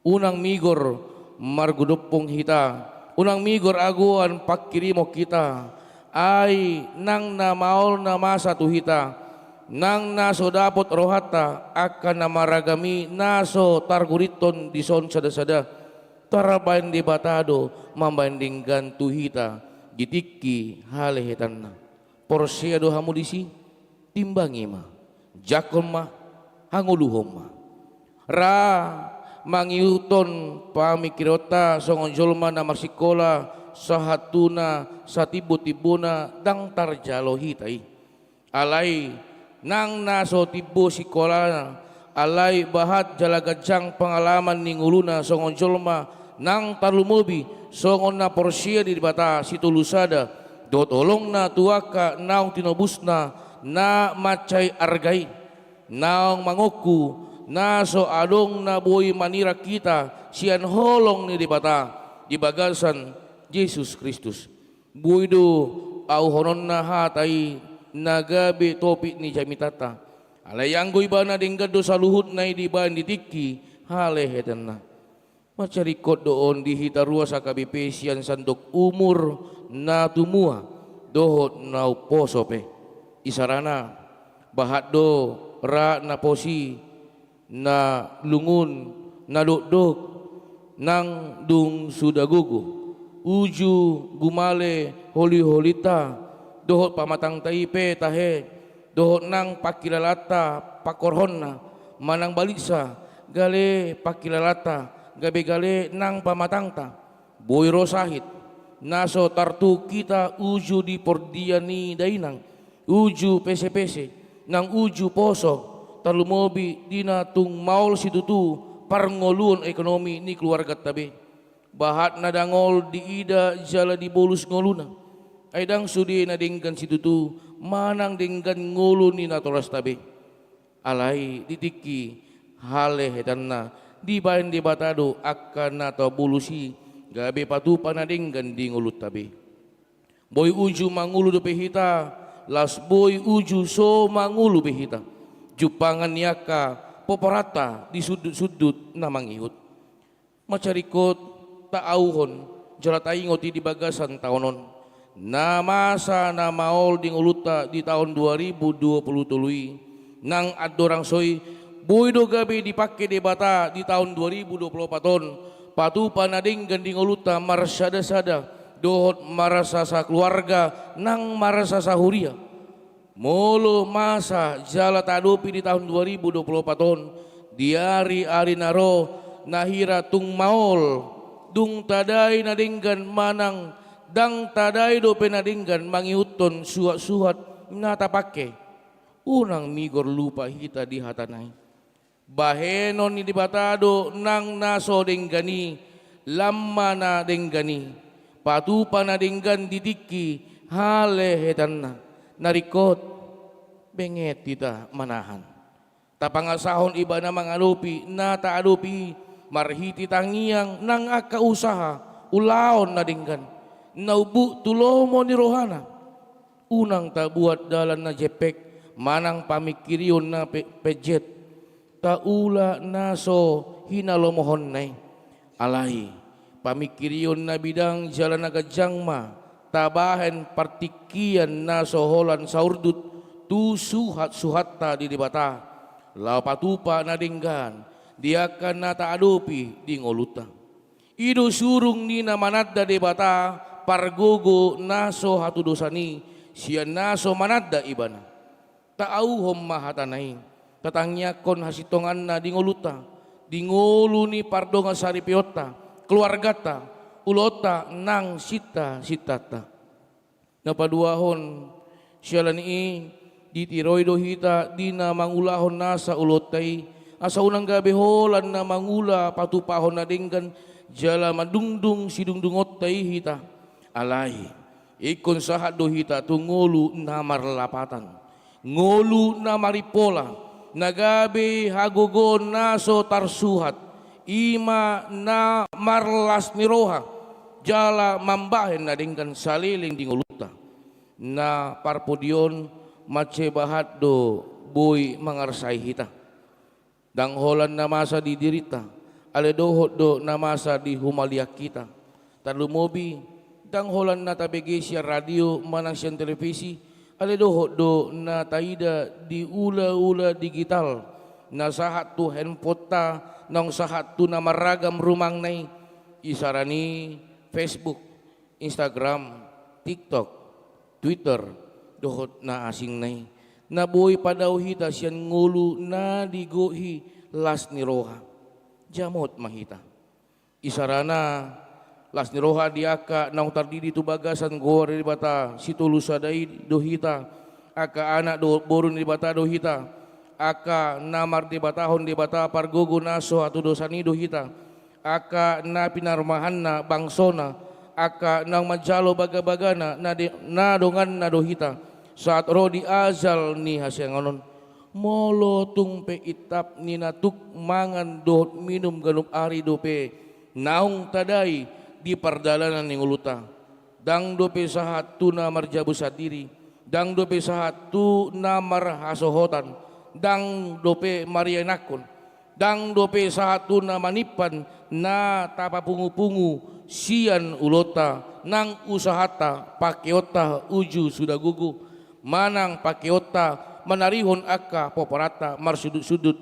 unang migor margodompong hita, unang migor agoan pangkirimon hita, ai nang na maol na masa tu hita, nang na so dapot rohanta angka na maragam i na so targudinghon dison sada-sada, tarbahen Debata do mambahen denggan tu hita di tingki halehetanna. Porsea do hamu disi? Timbangi ma, jangkon ma, hangoluhon ma. Ra mangihuthon pamingkirionta songon jolma na marsikola, sahat tu na satimbo-timbona ndang tarjalo hita i. Alai nang na so timbo sikolana, alai bahat jala ganjang pangalaman ni ngoluna songon jolma, nang tarlumobi songon na porsea di Debata Sitolusada, dohot holongna tu angka naung tinobusna na mansai arga i, naung mangongku na so adong na boi manirang hita sian holong ni Debata di bagasan Jesus Kristus. Boi do auhononna hata i na gabe topik ni jamitanta. Alai anggo Ibana denggan do saluhutna i dibahen di tingki halehetanna. Mansai ringkot do on di hita ruas H K B P sian sandok umur na tumua dohot na umposo pe. Isarana, bahat do ra na posi, na lungun, na dokdok, nang dung suda gogo. Uju gumale holi-holinta dohot pamatangta i pe tahe, dohot nang pangkilalaanta pangkorhonna, manang baliksa, gale pangkilalaanta gabe gale nang pamatangta. Boi ro sahit na so tartuk hita uju di pordia ni dainang, uju pese-pese, nang uju poso, tarlumobi di na tung maol situtu parngoluon ekonomi ni keluarganta be. Bahat na dangol diida jala dibolus ngoluna. Ai ndang sude na denggan situtu manang denggan ngolu ni natorasta be. Alai di tingki halehetanna dibahen Debata do angka na tabolus i gabe patupa na denggan di ngolunta be. Boi uju mangolu dope hita, laos boi uju so mangolu be hita. Jumpangan ni angka poporanta di sundut-sundut na mangihut. Mansai ringkot taauhon jala taingot i di bagasan taon on. Na masa na maol di ngolunta di taon dua ribu dua puluh tolu i, nang andorang so i, boi do gabe dipangke Debata di taon dua ribu dua puluh opat on, patupa na denggan di ngolunta marsada-sada, dohot marasa sakeluarga nang marasa sahuria. Molo masa jala taadopi di taon dua ribu dua puluh opat on, di ari-ari na ro, na hira tung maol, dung tadai na denggan manang ndang tadai dope na denggan mangihuthon suhat-suhat na tapangke, unang migor lupa hita di hatana i. Bahenon ni Debata do nang na so denggan i, lam ma na denggan i, patupa na denggan di tingki halehetanna. Na ringkot, benget hita manahan. Tapangasahon Ibana mangadopi na taadopi i, marhite tangiang nang angka usaha, ulaon na denggan, na umbuk tu lomo ni rohana. Unang tabuat dalan na jempek manang pamingkirion na pe-, penjet, taula na so hinalomohonna i. Alai pamingkirion na bidang jala na ganjang ma tabahen partingkian na so holan saurdut tu suhat-suhatta di Debata, laho patupa na denggan di angka na taadopi di ngolunta. I do surung ni na mananda Debata, pargogo na so hatudosan i sian na so mananda Ibana. Taauhon ma hatana i, tatangiangkon hasintonganna di ngolunta, di ngolu ni pardongan saripeonta, keluarganta, ulaonta nang sinta-sintanta. Na paduahon, siala ni i ditiroi do hita di na mangulahon nasa ulaonta i, asa unang gabe holan na mangula patupahon na denggan jala mandungdung sidungdungonta i hita. Alai ingkon sahat do hita tu ngolu na marlapatan, ngolu na marimpola, na gabe hagogoon na so tarsuhat, I ma na marlas ni roha jala mambahen na denggan saleleng di ngolunta. Na parpudi on mansai bahat do boi mangarsai hita. Ndang holan na masa di dirinta, alai dohot do na masa di humaliang hita. Tarlumobi, ndang holan na tabege sian radio manang sian televisi, alai dohot do na taida di ulaula digital, na sahat tu handphoneta, naung sahat tu na marragam rumangna i, isarana i Facebook, Instagram, TikTok, Twitter, dohot na asingna i, na boi padao hita sian ngolu na digohi las ni roha. Jamot ma hita. Isarana, las ni roha di angka naung tardidi tu bagasan goar ni Debata Sitolu Sada i do hita, angka anak dohot boru ni Debata do hita, angka na mardebatahon Debata pargogo na so hatudosan i do hita, angka na pinarumahanna bangsona, angka naung manjalo bagabagana na de-, na donganna do hita, sahat ro di ajal ni hasiangan on. Molo tung pe intap ni na tuk mangan dohot minum ganup ari dope naung tadai di pardalanan ni ngolunta. Ndang dope sahat tu na marjabu sandiri, ndang dope sahat tu na marhasohotan, ndang dope marianakhon, ndang dope sahat tu na manimpan na tapapungupungu sian ulaonta nang usahanta, pakeonta uju suda gogo, manang pakeonta manarihon angka pomparan ta marsundutsundut,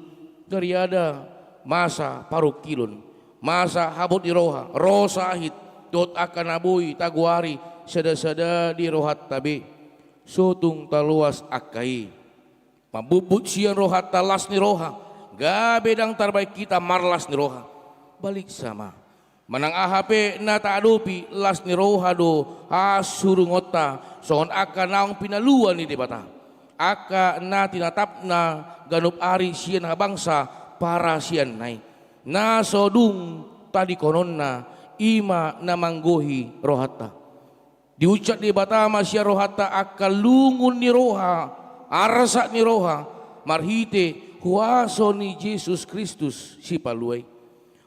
gariada masa parungkilon, masa habot ni roha, ro sahit, dohot angka na boi tagoari sadasada di rohanta be. So tung taloas angka i. Mambumbut sian rohanta las ni roha, gabe ndang tarbahen hita marlas ni roha. Baliksa ma. Manang aha pe na taadopi, las ni roha do hasurungonta, songon angka naung pinalua ni Debata. Angka na tinatapna ganup ari sian habangsa parasianna i, na so dung tadingkononna, i ma na manggohi rohanta. Diuncak Debata ma sian rohanta angka lungun ni roha, arsak ni roha, marhite huaso ni Jesus Kristus Sipalua i.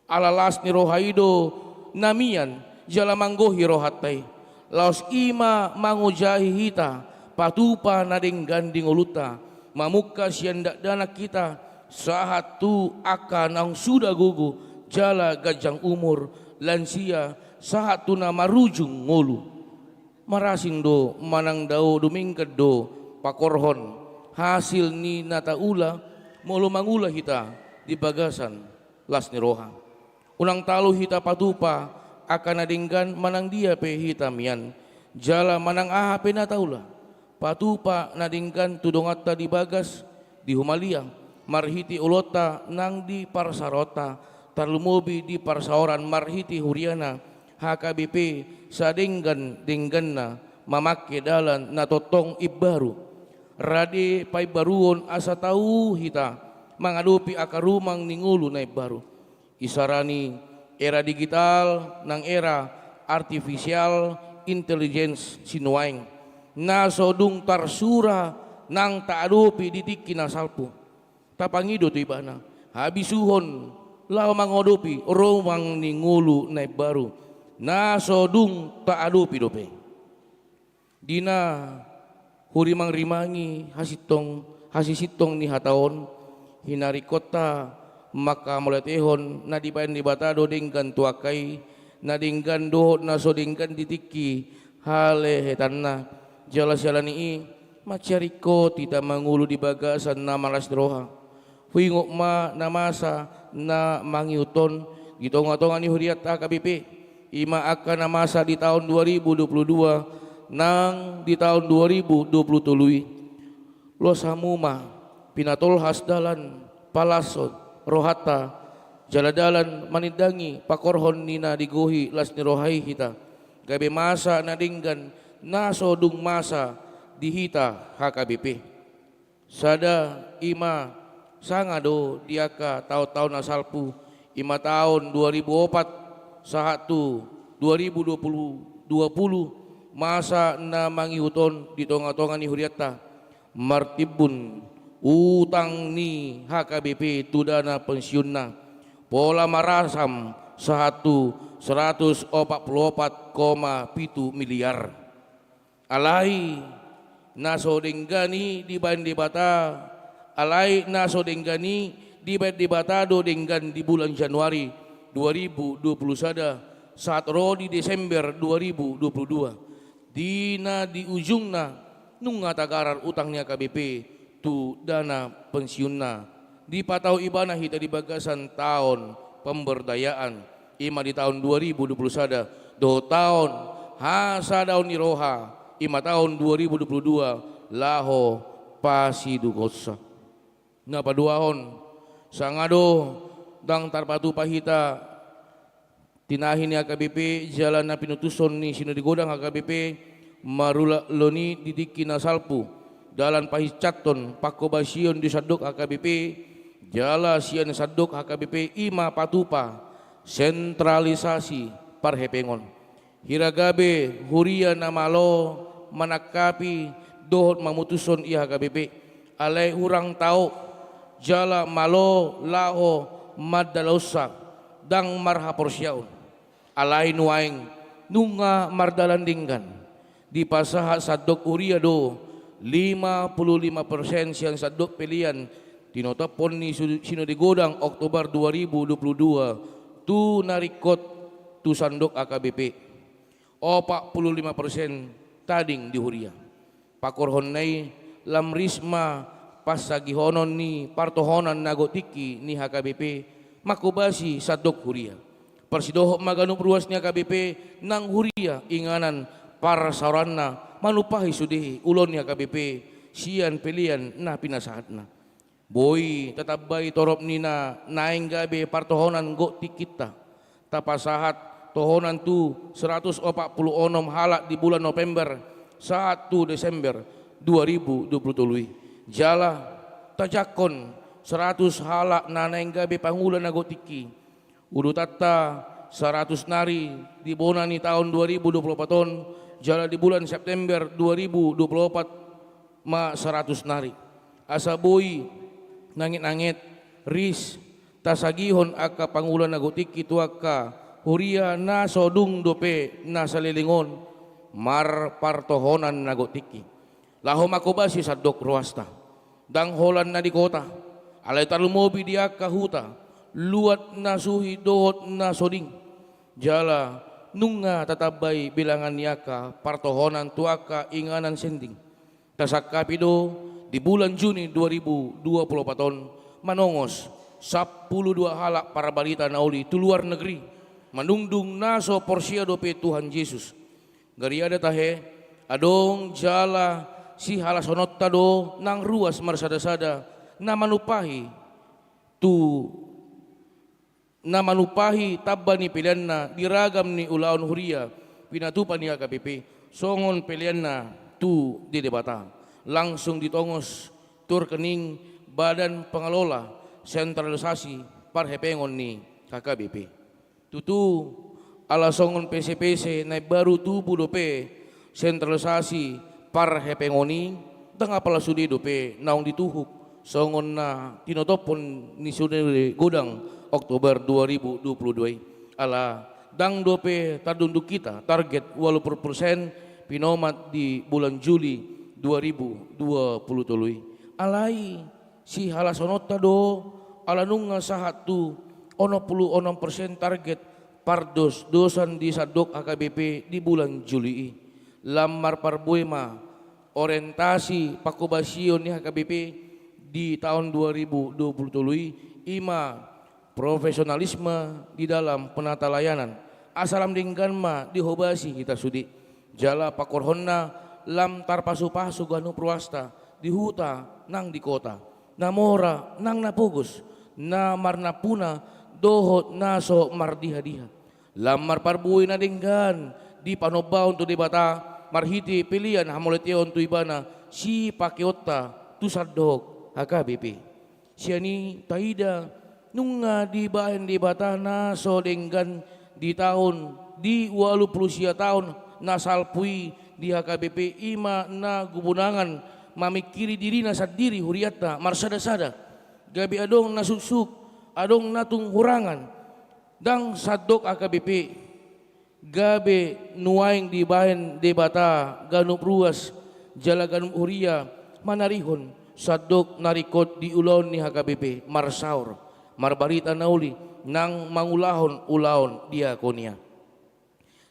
Ala las ni roha i do na mian jala manggohi rohanta i. Laos i ma mangojahi hita patupa na denggan di ngolunta, mamungka sian dakdanak hita, sahat tu angka naung suda gogo jala ganjang umur, lansia, sahat tu na marujung ngolu. Marasing do manang dao dumenggan do pakorhon hasil ni na taula, molo mangula hita di bagasan las ni roha. Unang talu hita patupa angka na denggan manang dia pe hita mian, jala manang aha pe na taula. Patupa na denggan tu donganta di bagas, di humaliang, marhite ulaonta nang di parsaoranta, tarlumobi di parsaoran marhite huriana, H K B P, sadenggan-dengganna, mamangke dalan na tongtong imbaru. Rade paimbaruon asa tau hita mangadopi angka rumang ni ngolu na imbaru. Isarana i era digital nang era artificial intelligence sinuaeng, na so dung tarsura nang taadopi di tingki na salpu. Tapangido tu ibana habisuhon laho mangadopi rumang ni ngolu na imbaru, na so dung taadopi dope. Di na hurimangrimangi hasintong, hasisintong ni hata on, hinaringkonta manghamauliatehon na dibahen Debata do denggan tu angka i, na denggan dohot na so denggan di tingki halehetanna. Jala siala ni i, mansai ringkot hita mangolu di bagasan na marlas ni roha. Huingot ma na masa na mangihut on di tongatonga ni hurianta H K B P, i ma angka na masa di taon dua ribu dua puluh dua nang di taon dua ribu dua puluh tolu i. Los hamu ma pinatolhas dalan palashon rohanta, jala dalan manindangi pakorhon ni na digohi las ni roha i hita, gabe masa na denggan na so dung masa di hita H K B P. Sada i ma sanga do di angka taontaon na salpu, i ma taon dua ribu opat sahat tu dua ribu dua puluh, dua puluh, masa na mangihut on di tongatonga ni hurianta, martimbun utang ni H K B P tu dana pensiunna, Pola marasam sahat tu seratus opat pulu opat koma pitu miliar. Alai na so denggan i dibaen Debata, alai na so denggan i dibaen Debata do denggan di bulan Januari dua ribu dua pulu sada, sahat ro di Desember dua ribu dua pulu dua. Di na di ujungna nunga tagarar utang ni H K B P tu dana pensiunna. Dipatau ibana hita di bagasan taon pemberdayaan, i ma di taon dua ribu dua pulu sada, dohot taon hasadaon ni roha, i ma taon dua ribu dua pulu dua, laho pasidungkonsa. Na paduahon, sanga do ndang tarpatupa hita tinahi ni H K B P jala na pinutuson ni Sinode Godang H K B P, marulaklon i di tingki na salpu, dalan pahinsathon pangkobasion di sandok H K B P, jala sian sandok H K B P i ma patupa sentralisasi parhepengon. Hira gabe huria na malo manangkapi dohot mamutushon i H K B P, alai hurang tao jala malo laho mandalahonsa, ndang marhaporseaon. Alai nuaeng nunga mardalan denggan, dipasahat sandok huria do lima pulu lima persen sian sandok pelean tinotophon ni su-, Sinode Godang Oktober dua ribu dua pulu dua tu na ringkot tu sandok H K B P. Opat pulu lima persen tading di huria. Pangkorhonna i lam ris ma pansagihonon ni partohonan na gok tingki ni H K B P manghobasi sandok huria. Parsidohot ma ganup ruas ni H K B P nang huria inganan parsaoranna manumpahi sude ulaon ni H K B P sian pelean na pinasahatna. Boi tatambai torop ni na naeng gabe partohonan gok tingkinta. Tapasahat tohonan tu seratus opat pulu onom halak di bulan November sahat tu Desember dua ribu dua pulu tolu i. Jala tajangkon seratus halak na naeng gabe pangula na gok tingki. Udutanta seratus nari di bona ni taon dua ribu dua pulu opat on, jala di bulan September dua ribu dua pulu opat ma seratus nari. Asa boi nanget-nanget ris tasagihon angka pangula na gok tingki tu angka huria na so dung dope na saleleng on marpartohonan na gok tingki. Laho manghobasi sandok ruasta. Ndang holan na di kota, alai tarlumobi di angka huta, luat na suhi dohot na so ding. Jala nunga tatambai bilangan ni angka partohonan tu angka inganan sending. Tasangkapi do di bulan Juni dua ribu dua pulu opat on manongos sampulu dua halak parbarita na uli tu luar negeri, manungdung na so porsea dope Tuhan Jesus. Gariada tahe, adong jala sihalashononta do nang ruas marsada-sada na manumpahi tu, na manumpahi tamba ni peleanna di ragam ni ulaon huria pinatupa ni H K B P songon peleanna tu di Debata, langsung ditongos tu rekening Badan Pengelola Sentralisasi Parhepengon ni H K B P. Tutu, ala songon pese-pese na imbaru tubu dope sentralisasi parhepengon i, ndang apala sude dope naung dituhuk songon na tinotophon ni Sinode Godang Oktober dua ribu dua pulu dua i. Ala ndang dope tardungdung hita target ualu pulu persen pinomat di bulan Juli dua ribu dua pulu tolu i. Alai sihalashononta do, ala nunga sahat tu onom pulu onom persen target pardosdosan di sandok H K B P di bulan Juli i. Lam marparbue ma orientasi pangkobasion ni H K B P di taon dua ribu dua pulu tolu i, i ma profesionalisme di dalam penata layanan. Asa lam denggan ma dihobasi hita sude. Jala pangkorhonna lam tarpasu-pasu ganup ruasta di huta nang di kota, na mora nang na pogos, na marnampuna dohot na so mardiha-diha. Lam marparbue na denggan di panombaon tu Debata marhite pelean hamauliateon tu Ibana sipakeonta tu sandok H K B P. Sian i taida nunga dibaen Debata na so denggan di taon, di ualu pulu sia taon na salpu i di H K B P, i ma na gubunangan mamingkiri dirina sandiri hurianta marsada-sada. Gabe adong na suksuk adong na tung hurangan, ndang sandok H K B P, gabe nuaeng dibahen Debata ganup ruas jala ganup huria manarihon sandok na ringkot di ulaon ni H K B P, marsaor, marbarita na uli, nang mangulahon ulaon diakonia.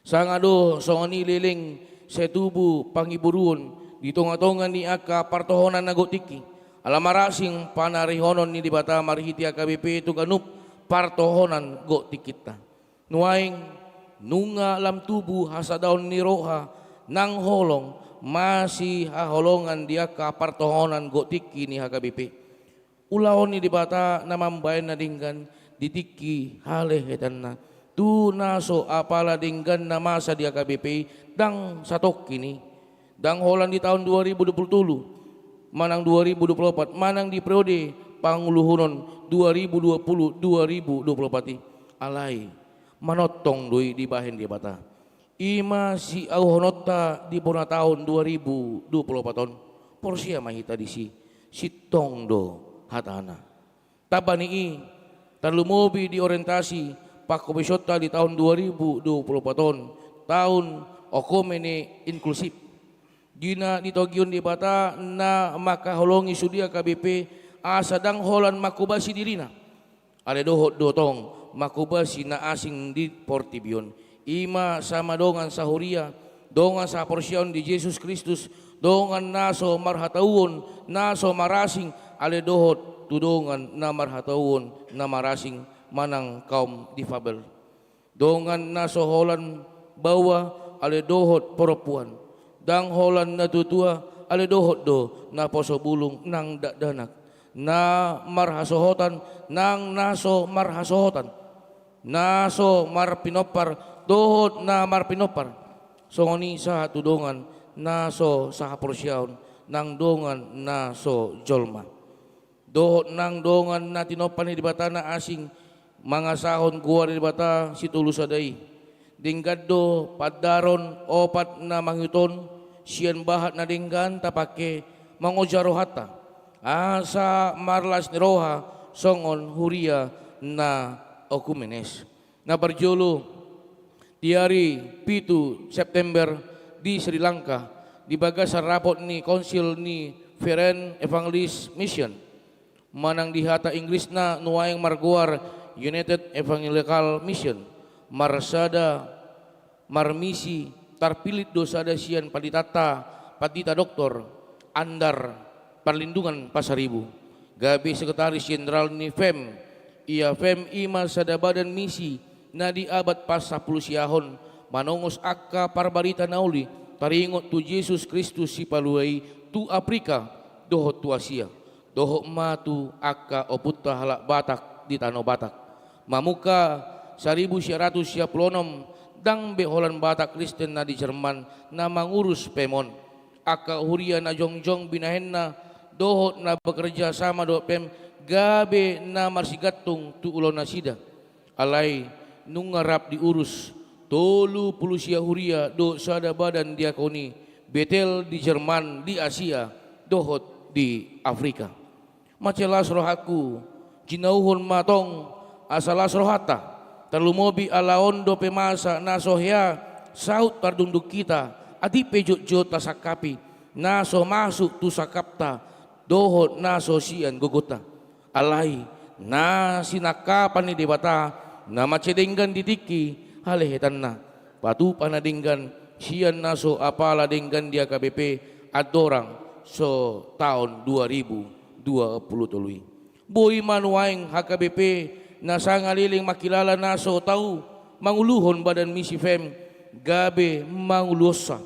Sanga do songon i leleng sai tubu pangiburuon di tonga-tonga ni angka partohonan na gok tingki, ala marasing panarihonon ni Debata marhite H K B P tu ganup partohonan gok tingkinta. Nuaeng nunga lam tubu hasadaon ni roha nang holong masihaholongan di angka partohonan gok tingki ni H K B P. Ulaon ni Debata na mambahen na denggan di tingki halehetanna. Tu na so apala denggan na masa di H K B P i ndang satongkin i. Ndang holan di taon dua ribu dua puluh tolu, manang dua ribu dua puluh opat, manang di periode panguluhonon dua ribu dua puluh, dua ribu dua puluh opat i. Alai manongtong do i dibahen Debata. I ma siauhononta di bona taon dua ribu dua puluh opat on. Porsea ma hita disi, sintong do hatana. Tamba ni i, tarlumobi di orientasi pangkopisionta di taon dua ribu dua puluh opat on, taon oekumene inklusif. Di na nitogihon Debata na mangkaholongi sude H K B P asa ndang holan manghobasi dirina, alai dohot do tong manghobasi na asing di portibi on. I ma sama dongan sahuria, dongan sahaporseaon di Jesus Kristus, dongan na so marhatauon, na so marasing, alai dohot tu dongan na marhatauon, na marasing, manang kaum difabel. Dongan na so holan baoa, alai dohot parompuan. Ndang holan na tua-tua, alai dohot do naposo bulung nang dakdanak. Na marhasohotan, nang na so marhasohotan. Na so marpinompar, dohot na marpinompar. Songon i sahat tu dongan na so sahaporseaon, nang dongan na so jolma. Dohot nang dongan na tinompa ni Debata na asing, mangasahon goar ni Debata sitolu sada i. Denggan do pandaron opat na mangihut on, sian bahat na denggan tapangke mangoja rohanta. Asa marlas ni roha songon huria na okumenes. Na parjolo, di ari pitu September di Sri Lanka, di bagasan rapot ni Konsil ni Foreign Evangelist Mission, manang di hata Inggrisna nuaeng margoar United Evangelical Mission, marsada marmisi tarpillit do sada sian panditanta, pandita doktor Andar Parlindungan Pasaribu, gabe sekretaris jenderal ni fem. Ia fem i ma sada badan misi na di abad pasampulu siahon, manongos angka parbarita na uli taringot tu Jesus Kristus Sipalua i tu Afrika dohot tu Asia, dohot ma tu angka ompunta halak Batak di tano Batak. Mamungka saribu sia ratus sia pulu onom, ndang be holan Batak Kristen na di Jerman na mangurus fem on. Angka huria na jongjong binahenna dohot na bekerja sama dohot fem gabe na marsigantung tu ulaonnasida. Alai nunga rap diurus tolu pulu sia huria dohot sada badan diakoni Betel di Jerman, di Asia dohot di Afrika. Mansai las rohangku, jinauhon ma tong asa las rohanta. Tarlumobi ala on dope masa na so hea saut tardungdung hita, atik pe jotjot tasangkapi na so masuk tu sangkapta dohot na so sian gogonta. Alai na sinangkapan ni Debata na mansai denggan di tingki halehetanna, patupa na denggan sian na so apala denggan di H K B P andorang so taon dua ribu dua pulu tolu i. Boi ma nuaeng H K B P na sanga leleng mangkilala na so tau manguluhon badan misi fem gabe manguluhonsa,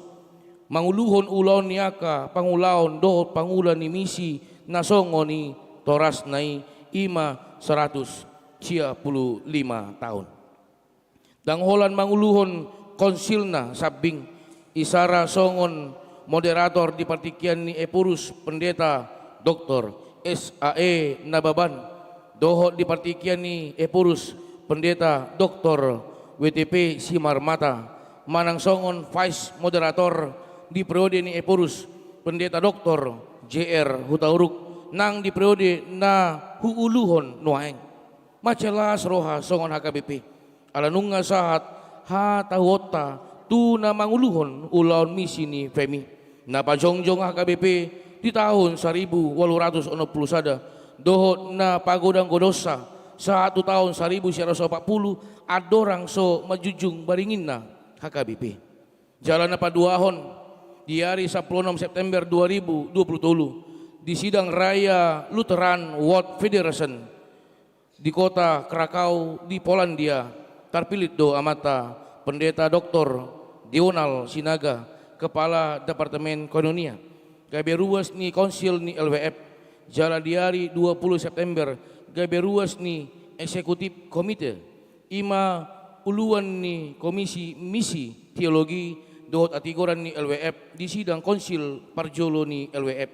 manguluhon ulaon ni angka pangulaon dohot pangula ni misi na songon i torasna i, i ma saratus sia pulu lima taon. Ndang holan manguluhon konsilna sambing, isara songon moderator di partingkian ni Ephorus Pendeta Doktor S A E Nababan, dohot di partingkian ni Ephorus Pendeta Doktor W T P Simarmata, manang songon vice moderator di periode ni Ephorus Pendeta Doktor J R Hutauruk, nang di periode na huuluhon nuaeng. Mansai las roha songon H K B P, ala nunga sahat hatahuonta tu na manguluhon ulaon misi ni F E M I. Na pajongjong H K B P di taon saribu ualu ratus onom pulu sada, dohot na pagodanggodonsa sahat tu taon saribu sia ratus opat pulu, andorang so manjunjung baringinna H K B P. Jala na paduahon, di ari sampulu onom September dua ribu dua pulu tolu, di sidang raya Lutheran World Federation di kota Krakow di Polandia, tarpillit do amanta Pendeta Doktor Donald Sinaga, Kepala Departemen Koinonia, gabe ruas ni konsil ni L W F. Jala di ari dua pulu September, gabe ruas ni eksekutif komite, i ma uluan ni komisi misi teologi dohot hatigoran ni L W F di sidang konsil parjolo ni L W F.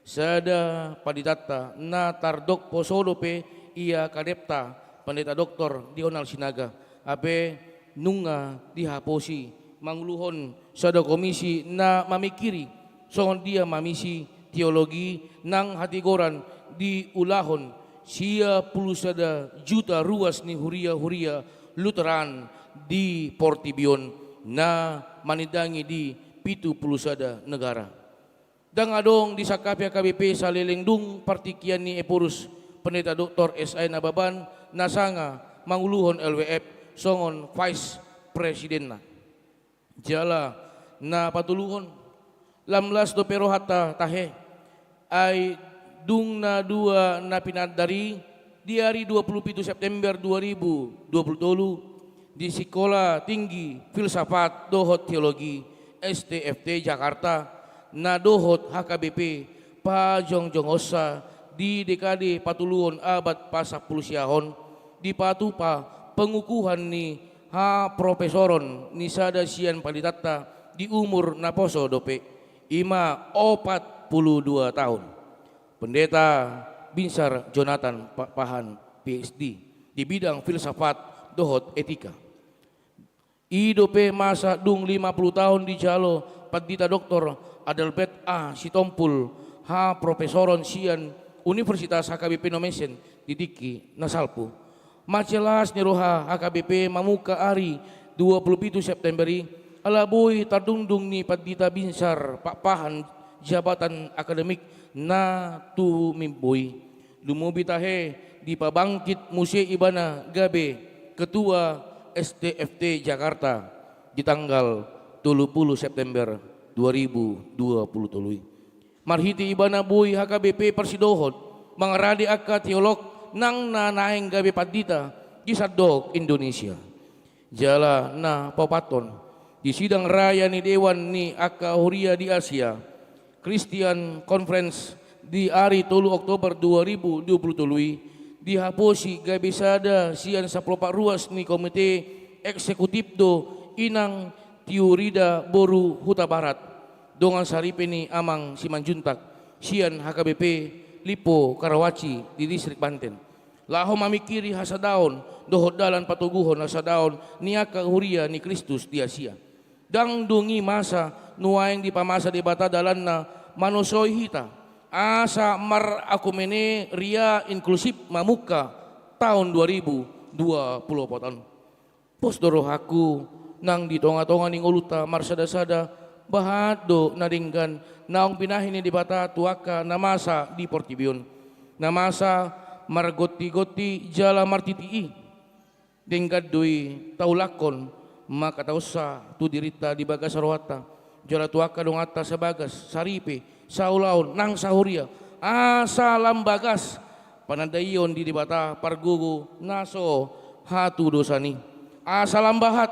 Sada panditanta na tardok poso dope ia kadepta, Pendeta Doktor Donald Sinaga, hape nunga dihaposi manguluhon sada komisi na mamingkiri songon dia ma misi teologi nang hatigoran diulahon sia pulu sada juta ruas ni huria-huria Lutheran di portibi on na manindangi di pitu pulu sada negara. Ndang adong disangkapi H K B P saleleng dung partingkian ni Ephorus Pendeta Doktor S A Nababan na sanga manguluhon L W F songon vice presidenna. Jala na patoluhon, lam las dope rohanta tahe, ai dung na dua na pinandar i, di ari dua pulu pitu September dua ribu dua pulu tolu, di Sikola Tinggi Filsafat dohot Teologi, S T F T, Jakarta, na dohot H K B P pajongjongonsa di dekade patoluhon abad pasampulu siahon, dipatupa pengukuhan ni haprofesoron ni sada sian panditanta di umur na poso dope, i ma opat pulu dua taon. Pendeta Binsar Jonathan Pakpahan, P H D, di bidang filsafat dohot etika. I dope masa dung lima pulu taon dijalo Pandita Doktor Adalbert A Sitompul haprofesoron sian Universitas H K B P Nommensen di tingki na salpu. Mansai las ni roha H K B P mamungka ari dua pulu pitu September i, ala boi tardungdung ni Pandita Binsar Pakpahan jabatan akademik na tumimbo i. Lumobi tahe dipabangkit muse ibana gabe Ketua S T F T Jakarta di tanggal tolu pulu September dua ribu dua pulu tolu i. Marhite ibana boi H K B P parsidohot mangarade angka teolog nang na naeng gabe pandita di sandok Indonesia. Jala na paopathon, di sidang raya ni Dewan ni angka Huria di Asia, Christian Conference, di ari tolu Oktober dua ribu dua pulu tolu i, dihaposi gabe sada sian sampulu opat ruas ni komite eksekutif do inang Tiurida boru Hutabarat, dongan saripe ni amang Simanjuntak, sian H K B P Lipo Karawaci di distrik Banten, laho mamingkiri hasadaon dohot dalan patoguhon hasadaon ni angka huria ni Kristus di Asia. Ndang dung i masa nuaeng dipamasa Debata dalanna manosoi hita, asa marakumeneria inklusif mamungka taon dua ribu dua pulu opat on. Pos do rohangku nang di tongatonga ni ngolunta marsadasada, bahat do na denggan naung pinahi ni Debata tu angka na masa di portibi on. Na masa margontigonti jala martiti i. Denggan do i taulakhon mangkatahonsa tu dirinta di bagasan rohanta, jala tu angka donganta sabagas, saripe, saulaon nang sahuria, asa lam bagas panandaion di Debata pargogo na so hatudosan i. Asa lam bahat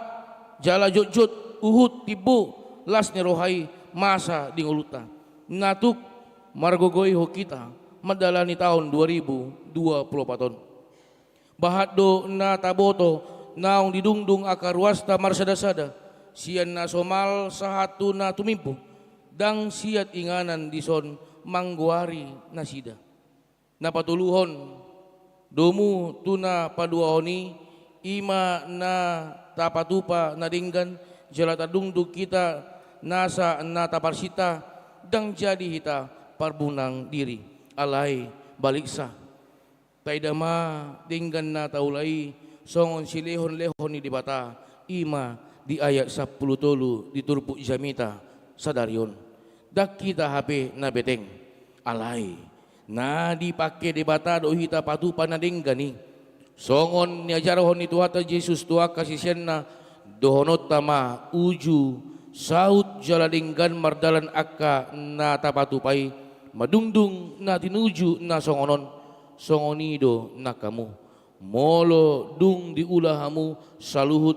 jala jotjot huhut timbo las ni roha i masa di ngolunta, na tuk margogoihon hita mandalani taon dua ribu dua pulu opat on. Bahat do na taboto naung didungdung angka ruasta marsadasada, sian na somal sahat tu na tumimbo, ndang siat inganan dison manggoari nasida. Na patoluhon, domu tu na paduahon i, i ma na tapatupa na denggan, jala tardungdung hita nasa na taparsinta, ndang jadi hita parbunang diri. Alai baliksa. Taida ma denggan na taula i songon silehonlehon ni Debata, i ma di ayat sampulu tolu di turpuk jamita sadari on. Ndang hita hape na beteng. Alai na dipangke Debata do hita patupa na denggan i. Songon niajarhon ni Tuhanta Jesus tu angka siseanna, dohononta ma uju saut jala denggan mardalan angka na tapatupa i, mandungdung na tinuju na songon on, songon i do nang hamu. Molo dung diula hamu saluhut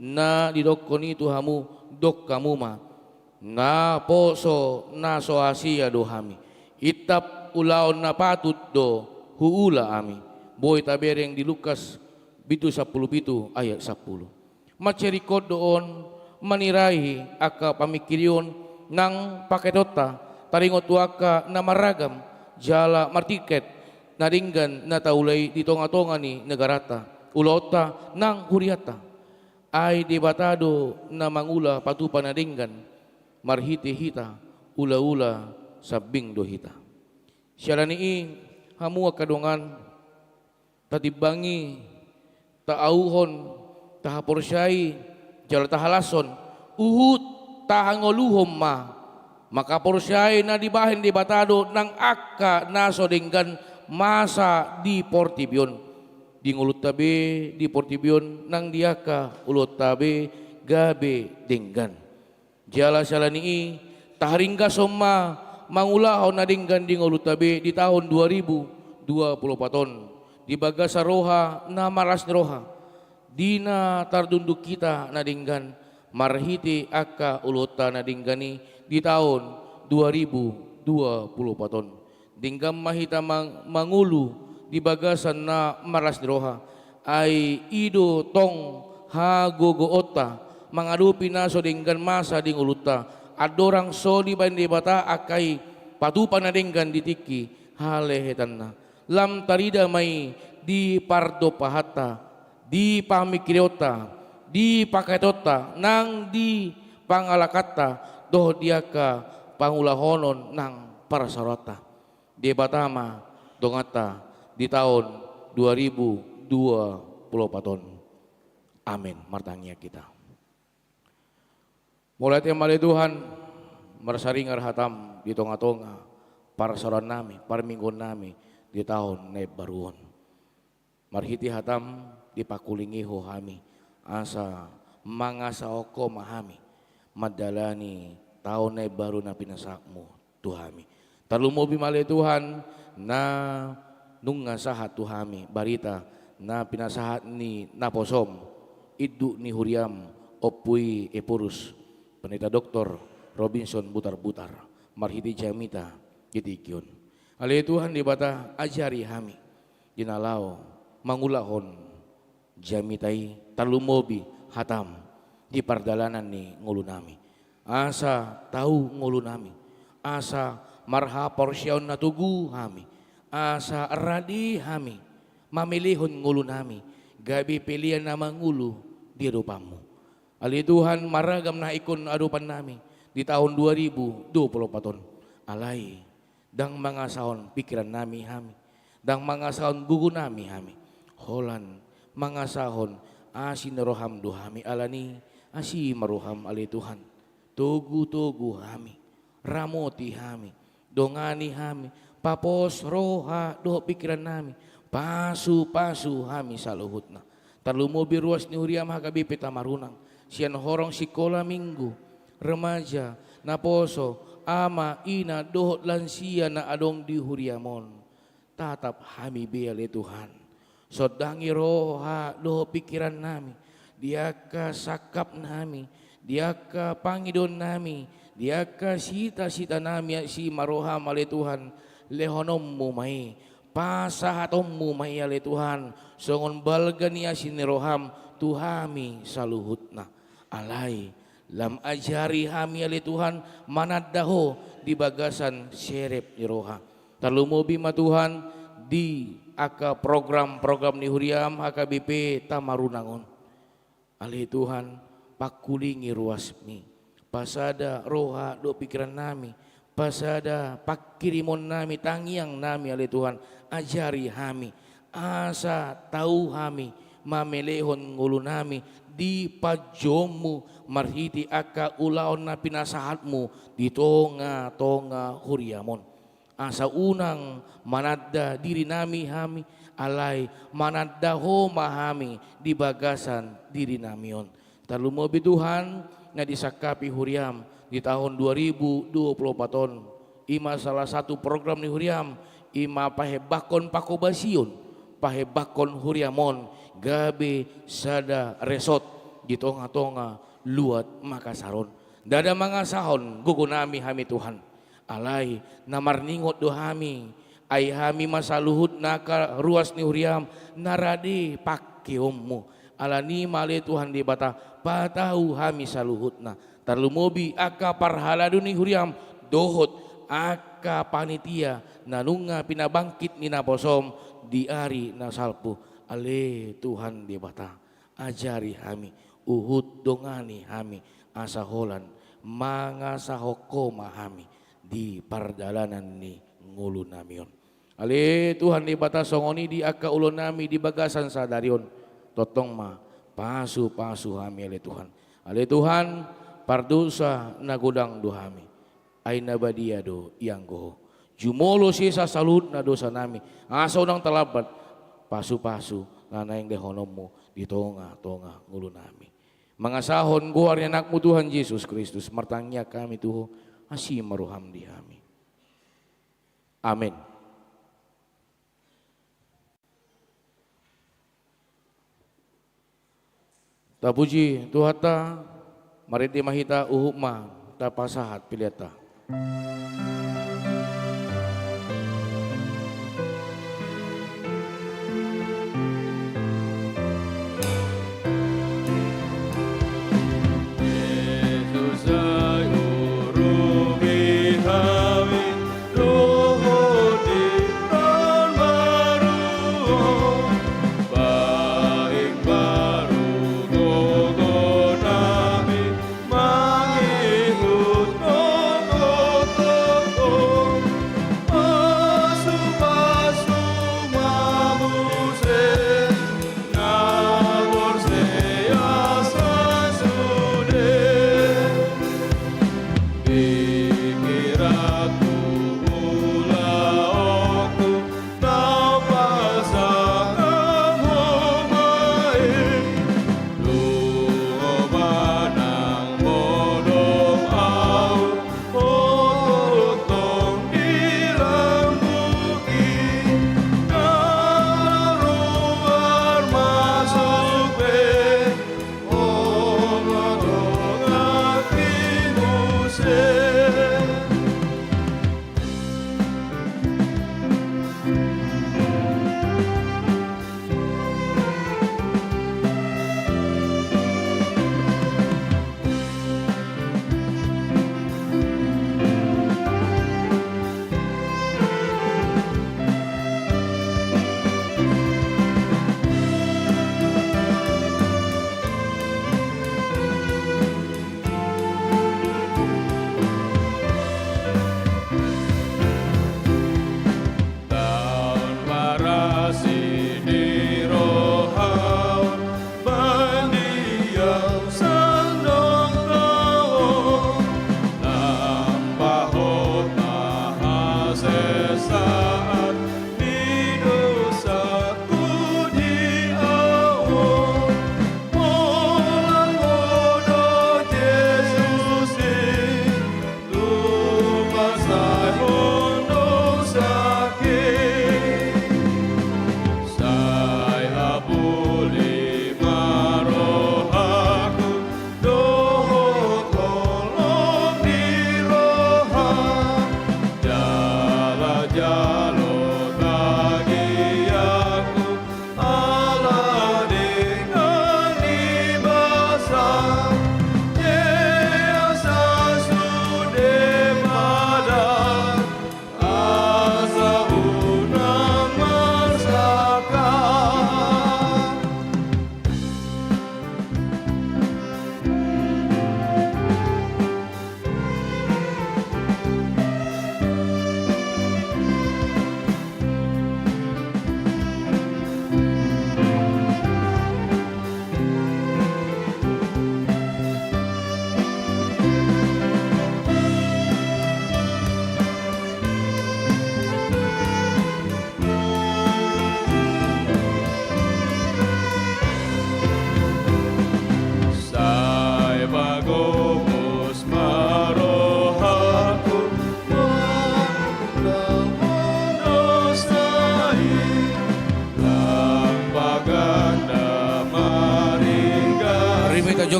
na didokkon i tu hamu, dok hamu ma: Naposo na so hasea do hami. Intap ulaon na patut do huula hami. Boi tabereng di Lukas bindu sampulu pitu ayat sampulu. Mansai ringkot do on manirai angka pamingkirion nang paketonta, taringot tu angka na marragam jala martingkat na denggan na taula i di tongatonga ni negaranta, ulaonta nang hurianta. Ai Debata do na mangula patupa na denggan marhite hita, ulaula sambing do hita. Siala ni i, hamu angka dongan, tatimbangi, taauhon, tahaporseai, jala tahalashon, huhut tahangoluhon ma mangkaporseai na dibahen Debata do nang angka na so denggan masa di portibi on. Di ngolunta be di portibi on nang di angka ulaonta be gabe denggan. Jala siala ni i, taharinggashon ma mangulahon na denggan di ngolunta be di taon dua ribu dua pulu opat on, di bagasan roha na marlas ni roha, di na tardungdung hita na denggan marhite angka ulaonta na denggan i di taon dua ribu dua pulu opat on. Denggan ma hita mang-, mangolu di bagasan na marlas ni roha. Ai i do tong hagogoonta mangadopi na so denggan masa di ngolunta. Andorang so dibahen Debata angka i patupa na denggan di tingki halehetanna, lam tarida ma i di pardompahanta, di pamingkirionta, di paketonta, nang di pangalangkanta, dohot di angka pangulahonon nang parsaoranta. Debata ma donganta di taon dua ribu dua pulu opat on. Amin. Martangiang hita. Mauliate ma ale Tuhan, marsaringar hatam di tongatonga parsaorannami, parmingguonnami di taon na imbaru on. Marhite hatam dipangkulingi Ho hami, asa mangasahon Ho ma hami mandalani taon na imbaru na pinasahatmu tu hami. Tarlumobi ma ale Tuhan, na nunga sahat tu hami barita na pinasahat ni naposom, induk ni huriam, Ompu i Ephorus, Pendeta Doktor Robinson Butarbutar, marhite jamita di tingki on. Ale Tuhan Debata, ajari hami di na laho mangulahon jamita i, tarlumobi hatam di pardalanan ni ngolunami. Asa tau ngolunami, asa marhaporseaon na togu hami, asa rade hami mamelehon ngolunami gabe pelean na mangolu di adopanmu. Ale Tuhan, marragam na ingkon adopannami di taon dua ribu dua pulu opat on. Alai ndang mangasahon pingkirannami hami, ndang mangasahon gogonami hami. Holan mangasahon asi ni roham do hami, alani asi ma roham ale Tuhan. Togutogu hami, ramoti hami, dongani hami, papos roha dohot pingkirannami, pasupasu hami saluhutna. Tarlumobi ruas ni huriam H K B P Tamarunang, sian horong sikola minggu, remaja, naposo, ama, ina, dohot lansia na adong di huriam on. Tatap hami be ale Tuhan. Sondangi roha dohot pingkirannami, di angka sangkapnami, di angka pangidoannami, di angka sitasitanami, asi ma roham ale Tuhan, lehononmu ma i, pasahatonmu ma i ale Tuhan, songon balga ni asi ni roham tu hami saluhutna. Alai lam ajari hami ale Tuhan mananda Ho di bagasan serep ni roha. Tarlumobi ma Tuhan di angka program-program ni huriam H K B P Tamarunang on. Ale Tuhan, pangkulingi ruasmi, pasada roha dohot pingkirannami, pasada pangkirimonnami, tangiangnami ale Tuhan, ajari hami Asa tau hami mamelehon ngolunami di panjouonmu marhite angka ulaon na pinasahatmu di tonga-tonga huriam on. Asa unang mananda dirinami hami, alai mananda Ho ma hami di bagasan dirinami on. Tarlumobi Tuhan, na disangkapi huriam di taon dua ribu dua puluh opat on, i ma salah satu program ni huriam, i ma pahembangkon panghobasion, pahembangkon huriam on gabe sada resort di tonga-tonga luat Makassar on. Ndada mangasahon gogonami hami Tuhan. Alai na marningot do hami, ai hami ma saluhutna angka ruas ni huriam na rade pangkeonmu. Alani i ma ale Tuhan Debata, patau hami saluhutna. Tarlumobi angka parhalado ni huriam dohot angka panitia na nunga pinabangkit ni naposom di ari na salpu. Ale Tuhan Debata, ajari hami, huhut dongani hami, asa holan mangasahon Ho ma hami di pardalanan ni ngolunami on. Ale Tuhan Debata, songon i di angka ulaonnami di bagasan sadari on, tongtong ma pasupasu hami ale Tuhan. Ale Tuhan, pardosa na godang do hami. Ai na badia do ianggo Ho. Jumolo sesa saluhutna dosanami, asa unang talambat pasupasu na naeng lehononmu di tonga-tonga ngolunami. Mangasahon goar ni Anakmu Tuhan Jesus Kristus, martangiang hami tu Ho, asi ma roham di hami. Amen. Tapuji Tuhanta, marende ma hita, huhut ma tapasahat peleanta.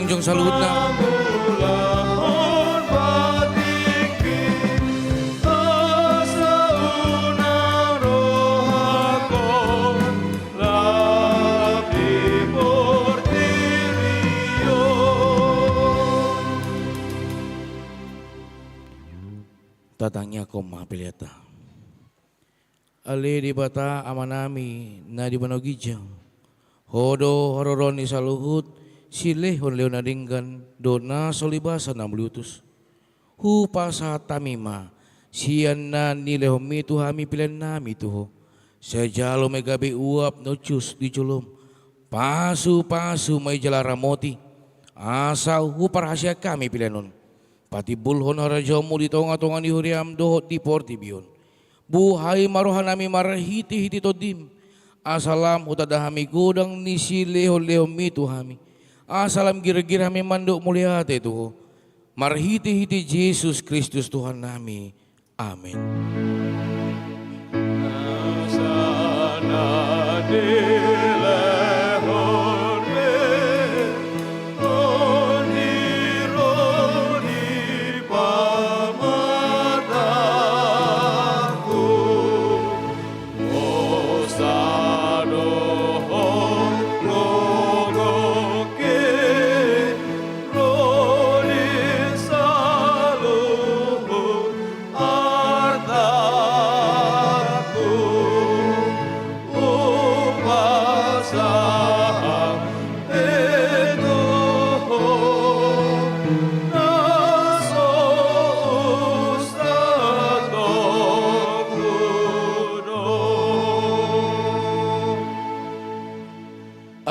Jongjong saluhutna. Tatangiangkon ma peleanta. Ale Debata Amanami na di banua ginjang, Ho do haroroan ni saluhut silehonlehon na denggan dohot na so ulibasa na mauliutus. Hupasahat hami ma sian na nilehonmi tu hami peleannami tu Ho. Sai jalo ma i gabe uap na hushus di jolom. Pasupasu ma i jala ramoti, asa huparhaseang hami pelean on patimbulhon harajaonmu di tongatonga ni huriam dohot di portibi on. Buhai ma rohanami marhitehite Tondim, asa lam hutanda hami godang ni silehonlehonmi tu hami, asa lam girgir hami mandok mauliate tu Ho. Marhitehite Jesus Kristus Tuhannami. Amen.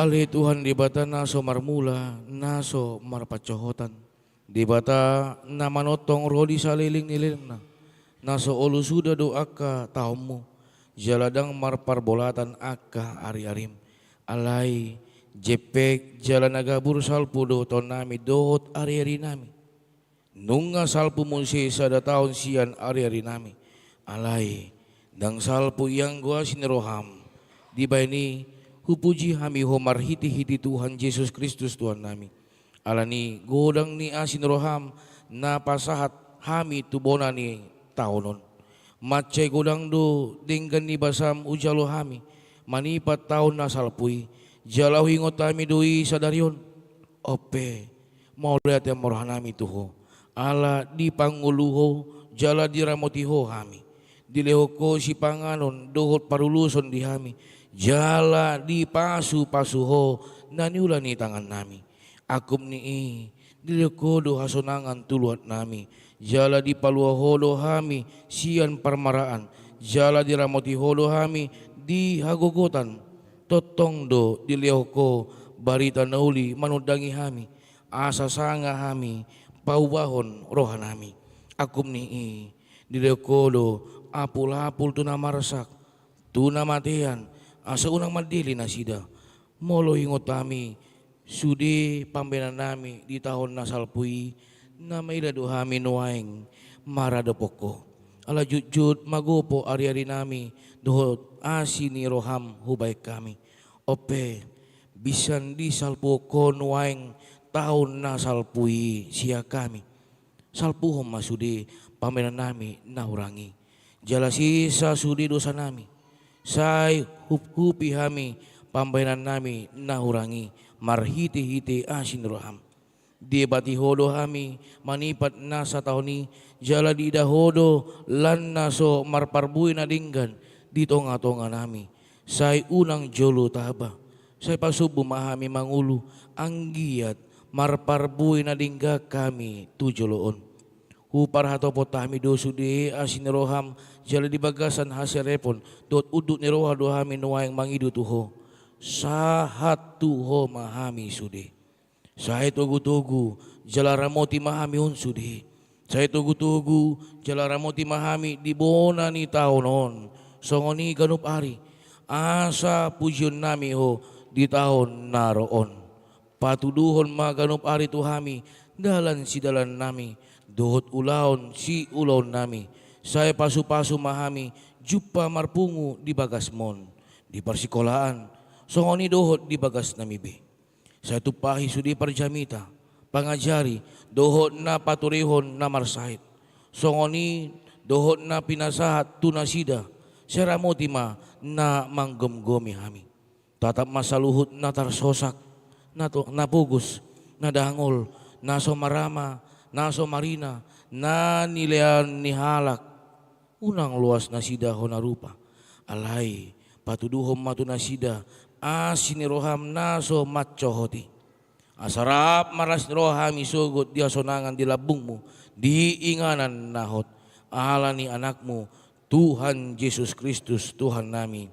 Ale Tuhan Debata na so marmula, na so marpansohotan, Debata na manongtong ro di saleleng ni lelengna, na so olo suda do angka taonmu, jala ndang marparbolatan angka ariarim. Alai, jempek jala na gabur salpu do taonnami dohot ariarinami. Nunga salpu muse sada taon sian ariarinami. Alai, ndang salpu ianggo asi ni roham. Dibahen i, hupuji hami Ho marhitehite Tuhan Jesus Kristus Tuhannami. Alani godang ni asi ni roham na pasahat hami tu bona ni taon on. Mansai godang do denggan ni basam hujalo hami, manipat taon na salpu i, jala huingot hami do i sadari on. Onpe, mauliate ma rohanami tu Ho, ala dipangolu Ho, jala diramoti Ho hami. Dilehon Ho sipanganon dohot paruluson di hami, jala dipasupasu Ho na niula ni tangannami. Angkup ni i, dilehon Ho do hasonangan tu luatnami, jala dipalua Ho do hami sian parmaraan, jala diramoti Ho do hami di hagogotan. Tongtong do dilehon Ho barita na uli manondangi hami, asa sanga hami paubahon rohanami. Angkup ni i, dilehon Ho do apulapul tu na marsak, tu na matean, asa unang mandele nasida. Molo huingot hami sude pambahenannami di taon na salpu i, na maila do hami nuaeng maradophon Ho. Ala jotjot magopo ariarinami dohot asi ni roham hubahen hami. Onpe, binsan disalpuhon Ho nuaeng taon na salpu i sian hami. Salpuhon ma sude pambahenannami na hurang i, jala sesa sude dosanami. Sai huphupi hami pambahenannami na hurang i marhitehite asi ni roham. Diebati Ho do hami manipat na sataon i, jala diida Ho do lan na so marparbue na denggan di tongatonganami. Sai unang jolo taba, sai pasombu ma hami mangolu, anggiat marparbue na denggan hami tu jolo on. Huparhatopot hami do sude asi ni roham, jala di bagasan haserepon dohot unduk ni roha do hami nuaeng mangido tu Ho. Sahat tu Ho ma hami sude. Sai togutogu jala ramoti ma hami on sude. Sai togutogu jala ramoti ma hami di bona ni taon on, songon i ganup ari, asa pujionnami Ho di taon na ro on. Patuduhon ma ganup ari tu hami dalan sidalannami, dohot ulaon siulaonnami. Sai pasupasu ma hami jumpa marpungu di bagasmon, di parsikolaan, songon i dohot di bagasnami be. Sai tumpahi sude parjamita, pangajari, dohot na paturehon na marsahit. Songon i dohot na pinasahat tu nasida, sai ramoti ma na manggomgomi hami. Tatap ma saluhut na tarsosak, na to-, na pogos, na dangol, na so marama, na so marina, na nilean ni halak. Unang loas nasida hona rupa. Alai, patuduhon ma tu nasida asi ni roham na so mansohot i. Asa rap marlas ni roha hami sogot di hasonangan di lambungmu, di inganan na hot, ala ni Anakmu, Tuhan Jesus Kristus, Tuhannami.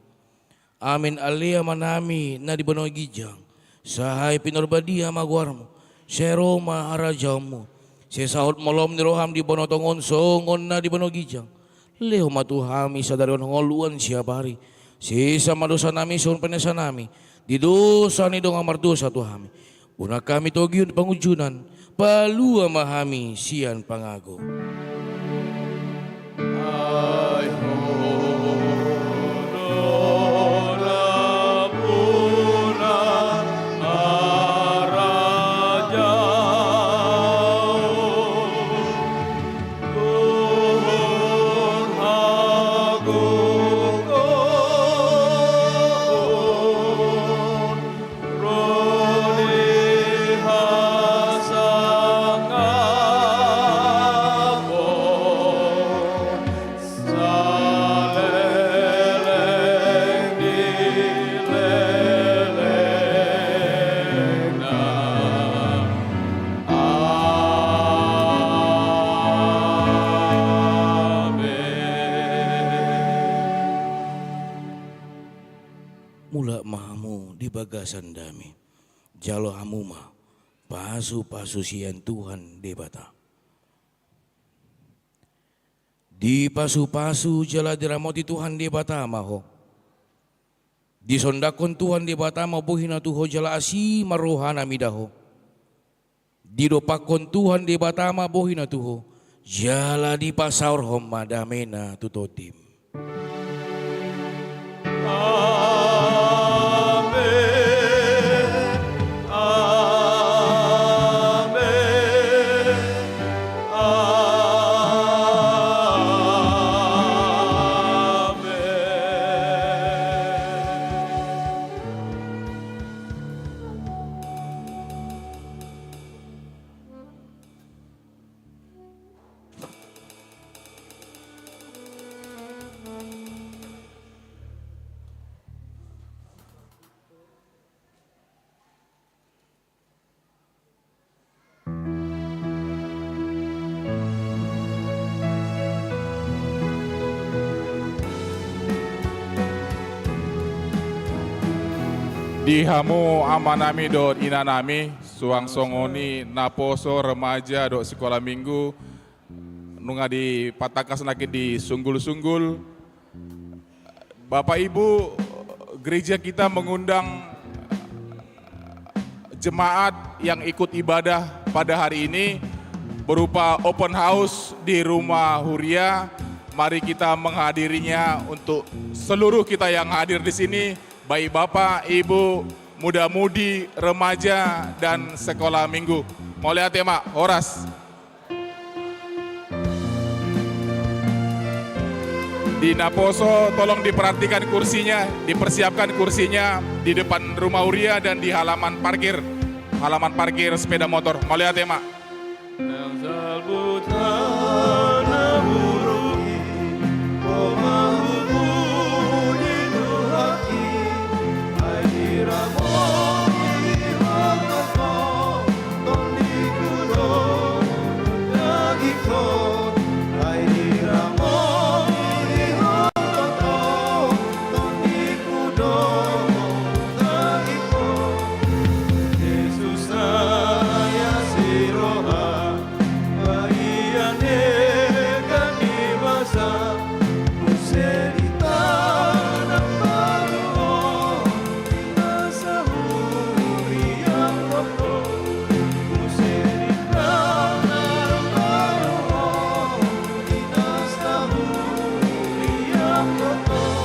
Amin. Ale Amanami na di banua ginjang, sai pinarbadia ma goarmu, sai ro ma harajaonmu, sai saut ma lomo ni roham di banua tonga on songon na di banua ginjang. Lehon ma tu hami sadari on hangoluan siapari. Sesa ma dosanami songon painesanami di dosa ni dongan mardosa tu hami. Unang hami togihon pangunjunan, palua ma hami sian pangago. Mulak ma hamu di bagasan dame. Jalo hamu ma pasupasu sian Tuhan Debata. Dipasupasu jala diramoti Tuhan Debata ma ho. Disondanghon Tuhan Debata ma bohina tu ho jala asi ma rohana mida ho. Didompakhon Tuhan Debata ma bohina tu ho, jala dipasaorhon ma damena tu tondim. Amen. Amen. Amen. Di hamu amanami dohot inanami, suang songon i naposo, remaja dohot sikola minggu, nunga dipatangkas nangkin di sunggul-sunggul. Bapak Ibu, gereja kita mengundang jemaat yang ikut ibadah pada hari ini berupa open house di Rumah Huria. Mari kita menghadirinya untuk seluruh kita yang hadir di sini, baik Bapak, Ibu, muda-mudi, remaja, dan sekolah minggu. Mauliate ma, horas. Di naposo, tolong diperhatikan kursinya, dipersiapkan kursinya di depan Rumah Huria dan di halaman parkir, halaman parkir sepeda motor. Mauliate ma. Nang salpu tana buruk i, ho mahuhut di Tuhan i, ai diramoti ho toto, tondingku do dagingku, ai diramoti ho toto, tondingku do dagingku. Jesus, saya si roha, bagian dekat di masa, muse di tanah baru on, di masa huria toto, muse di tanah baru on, di masa huria toto.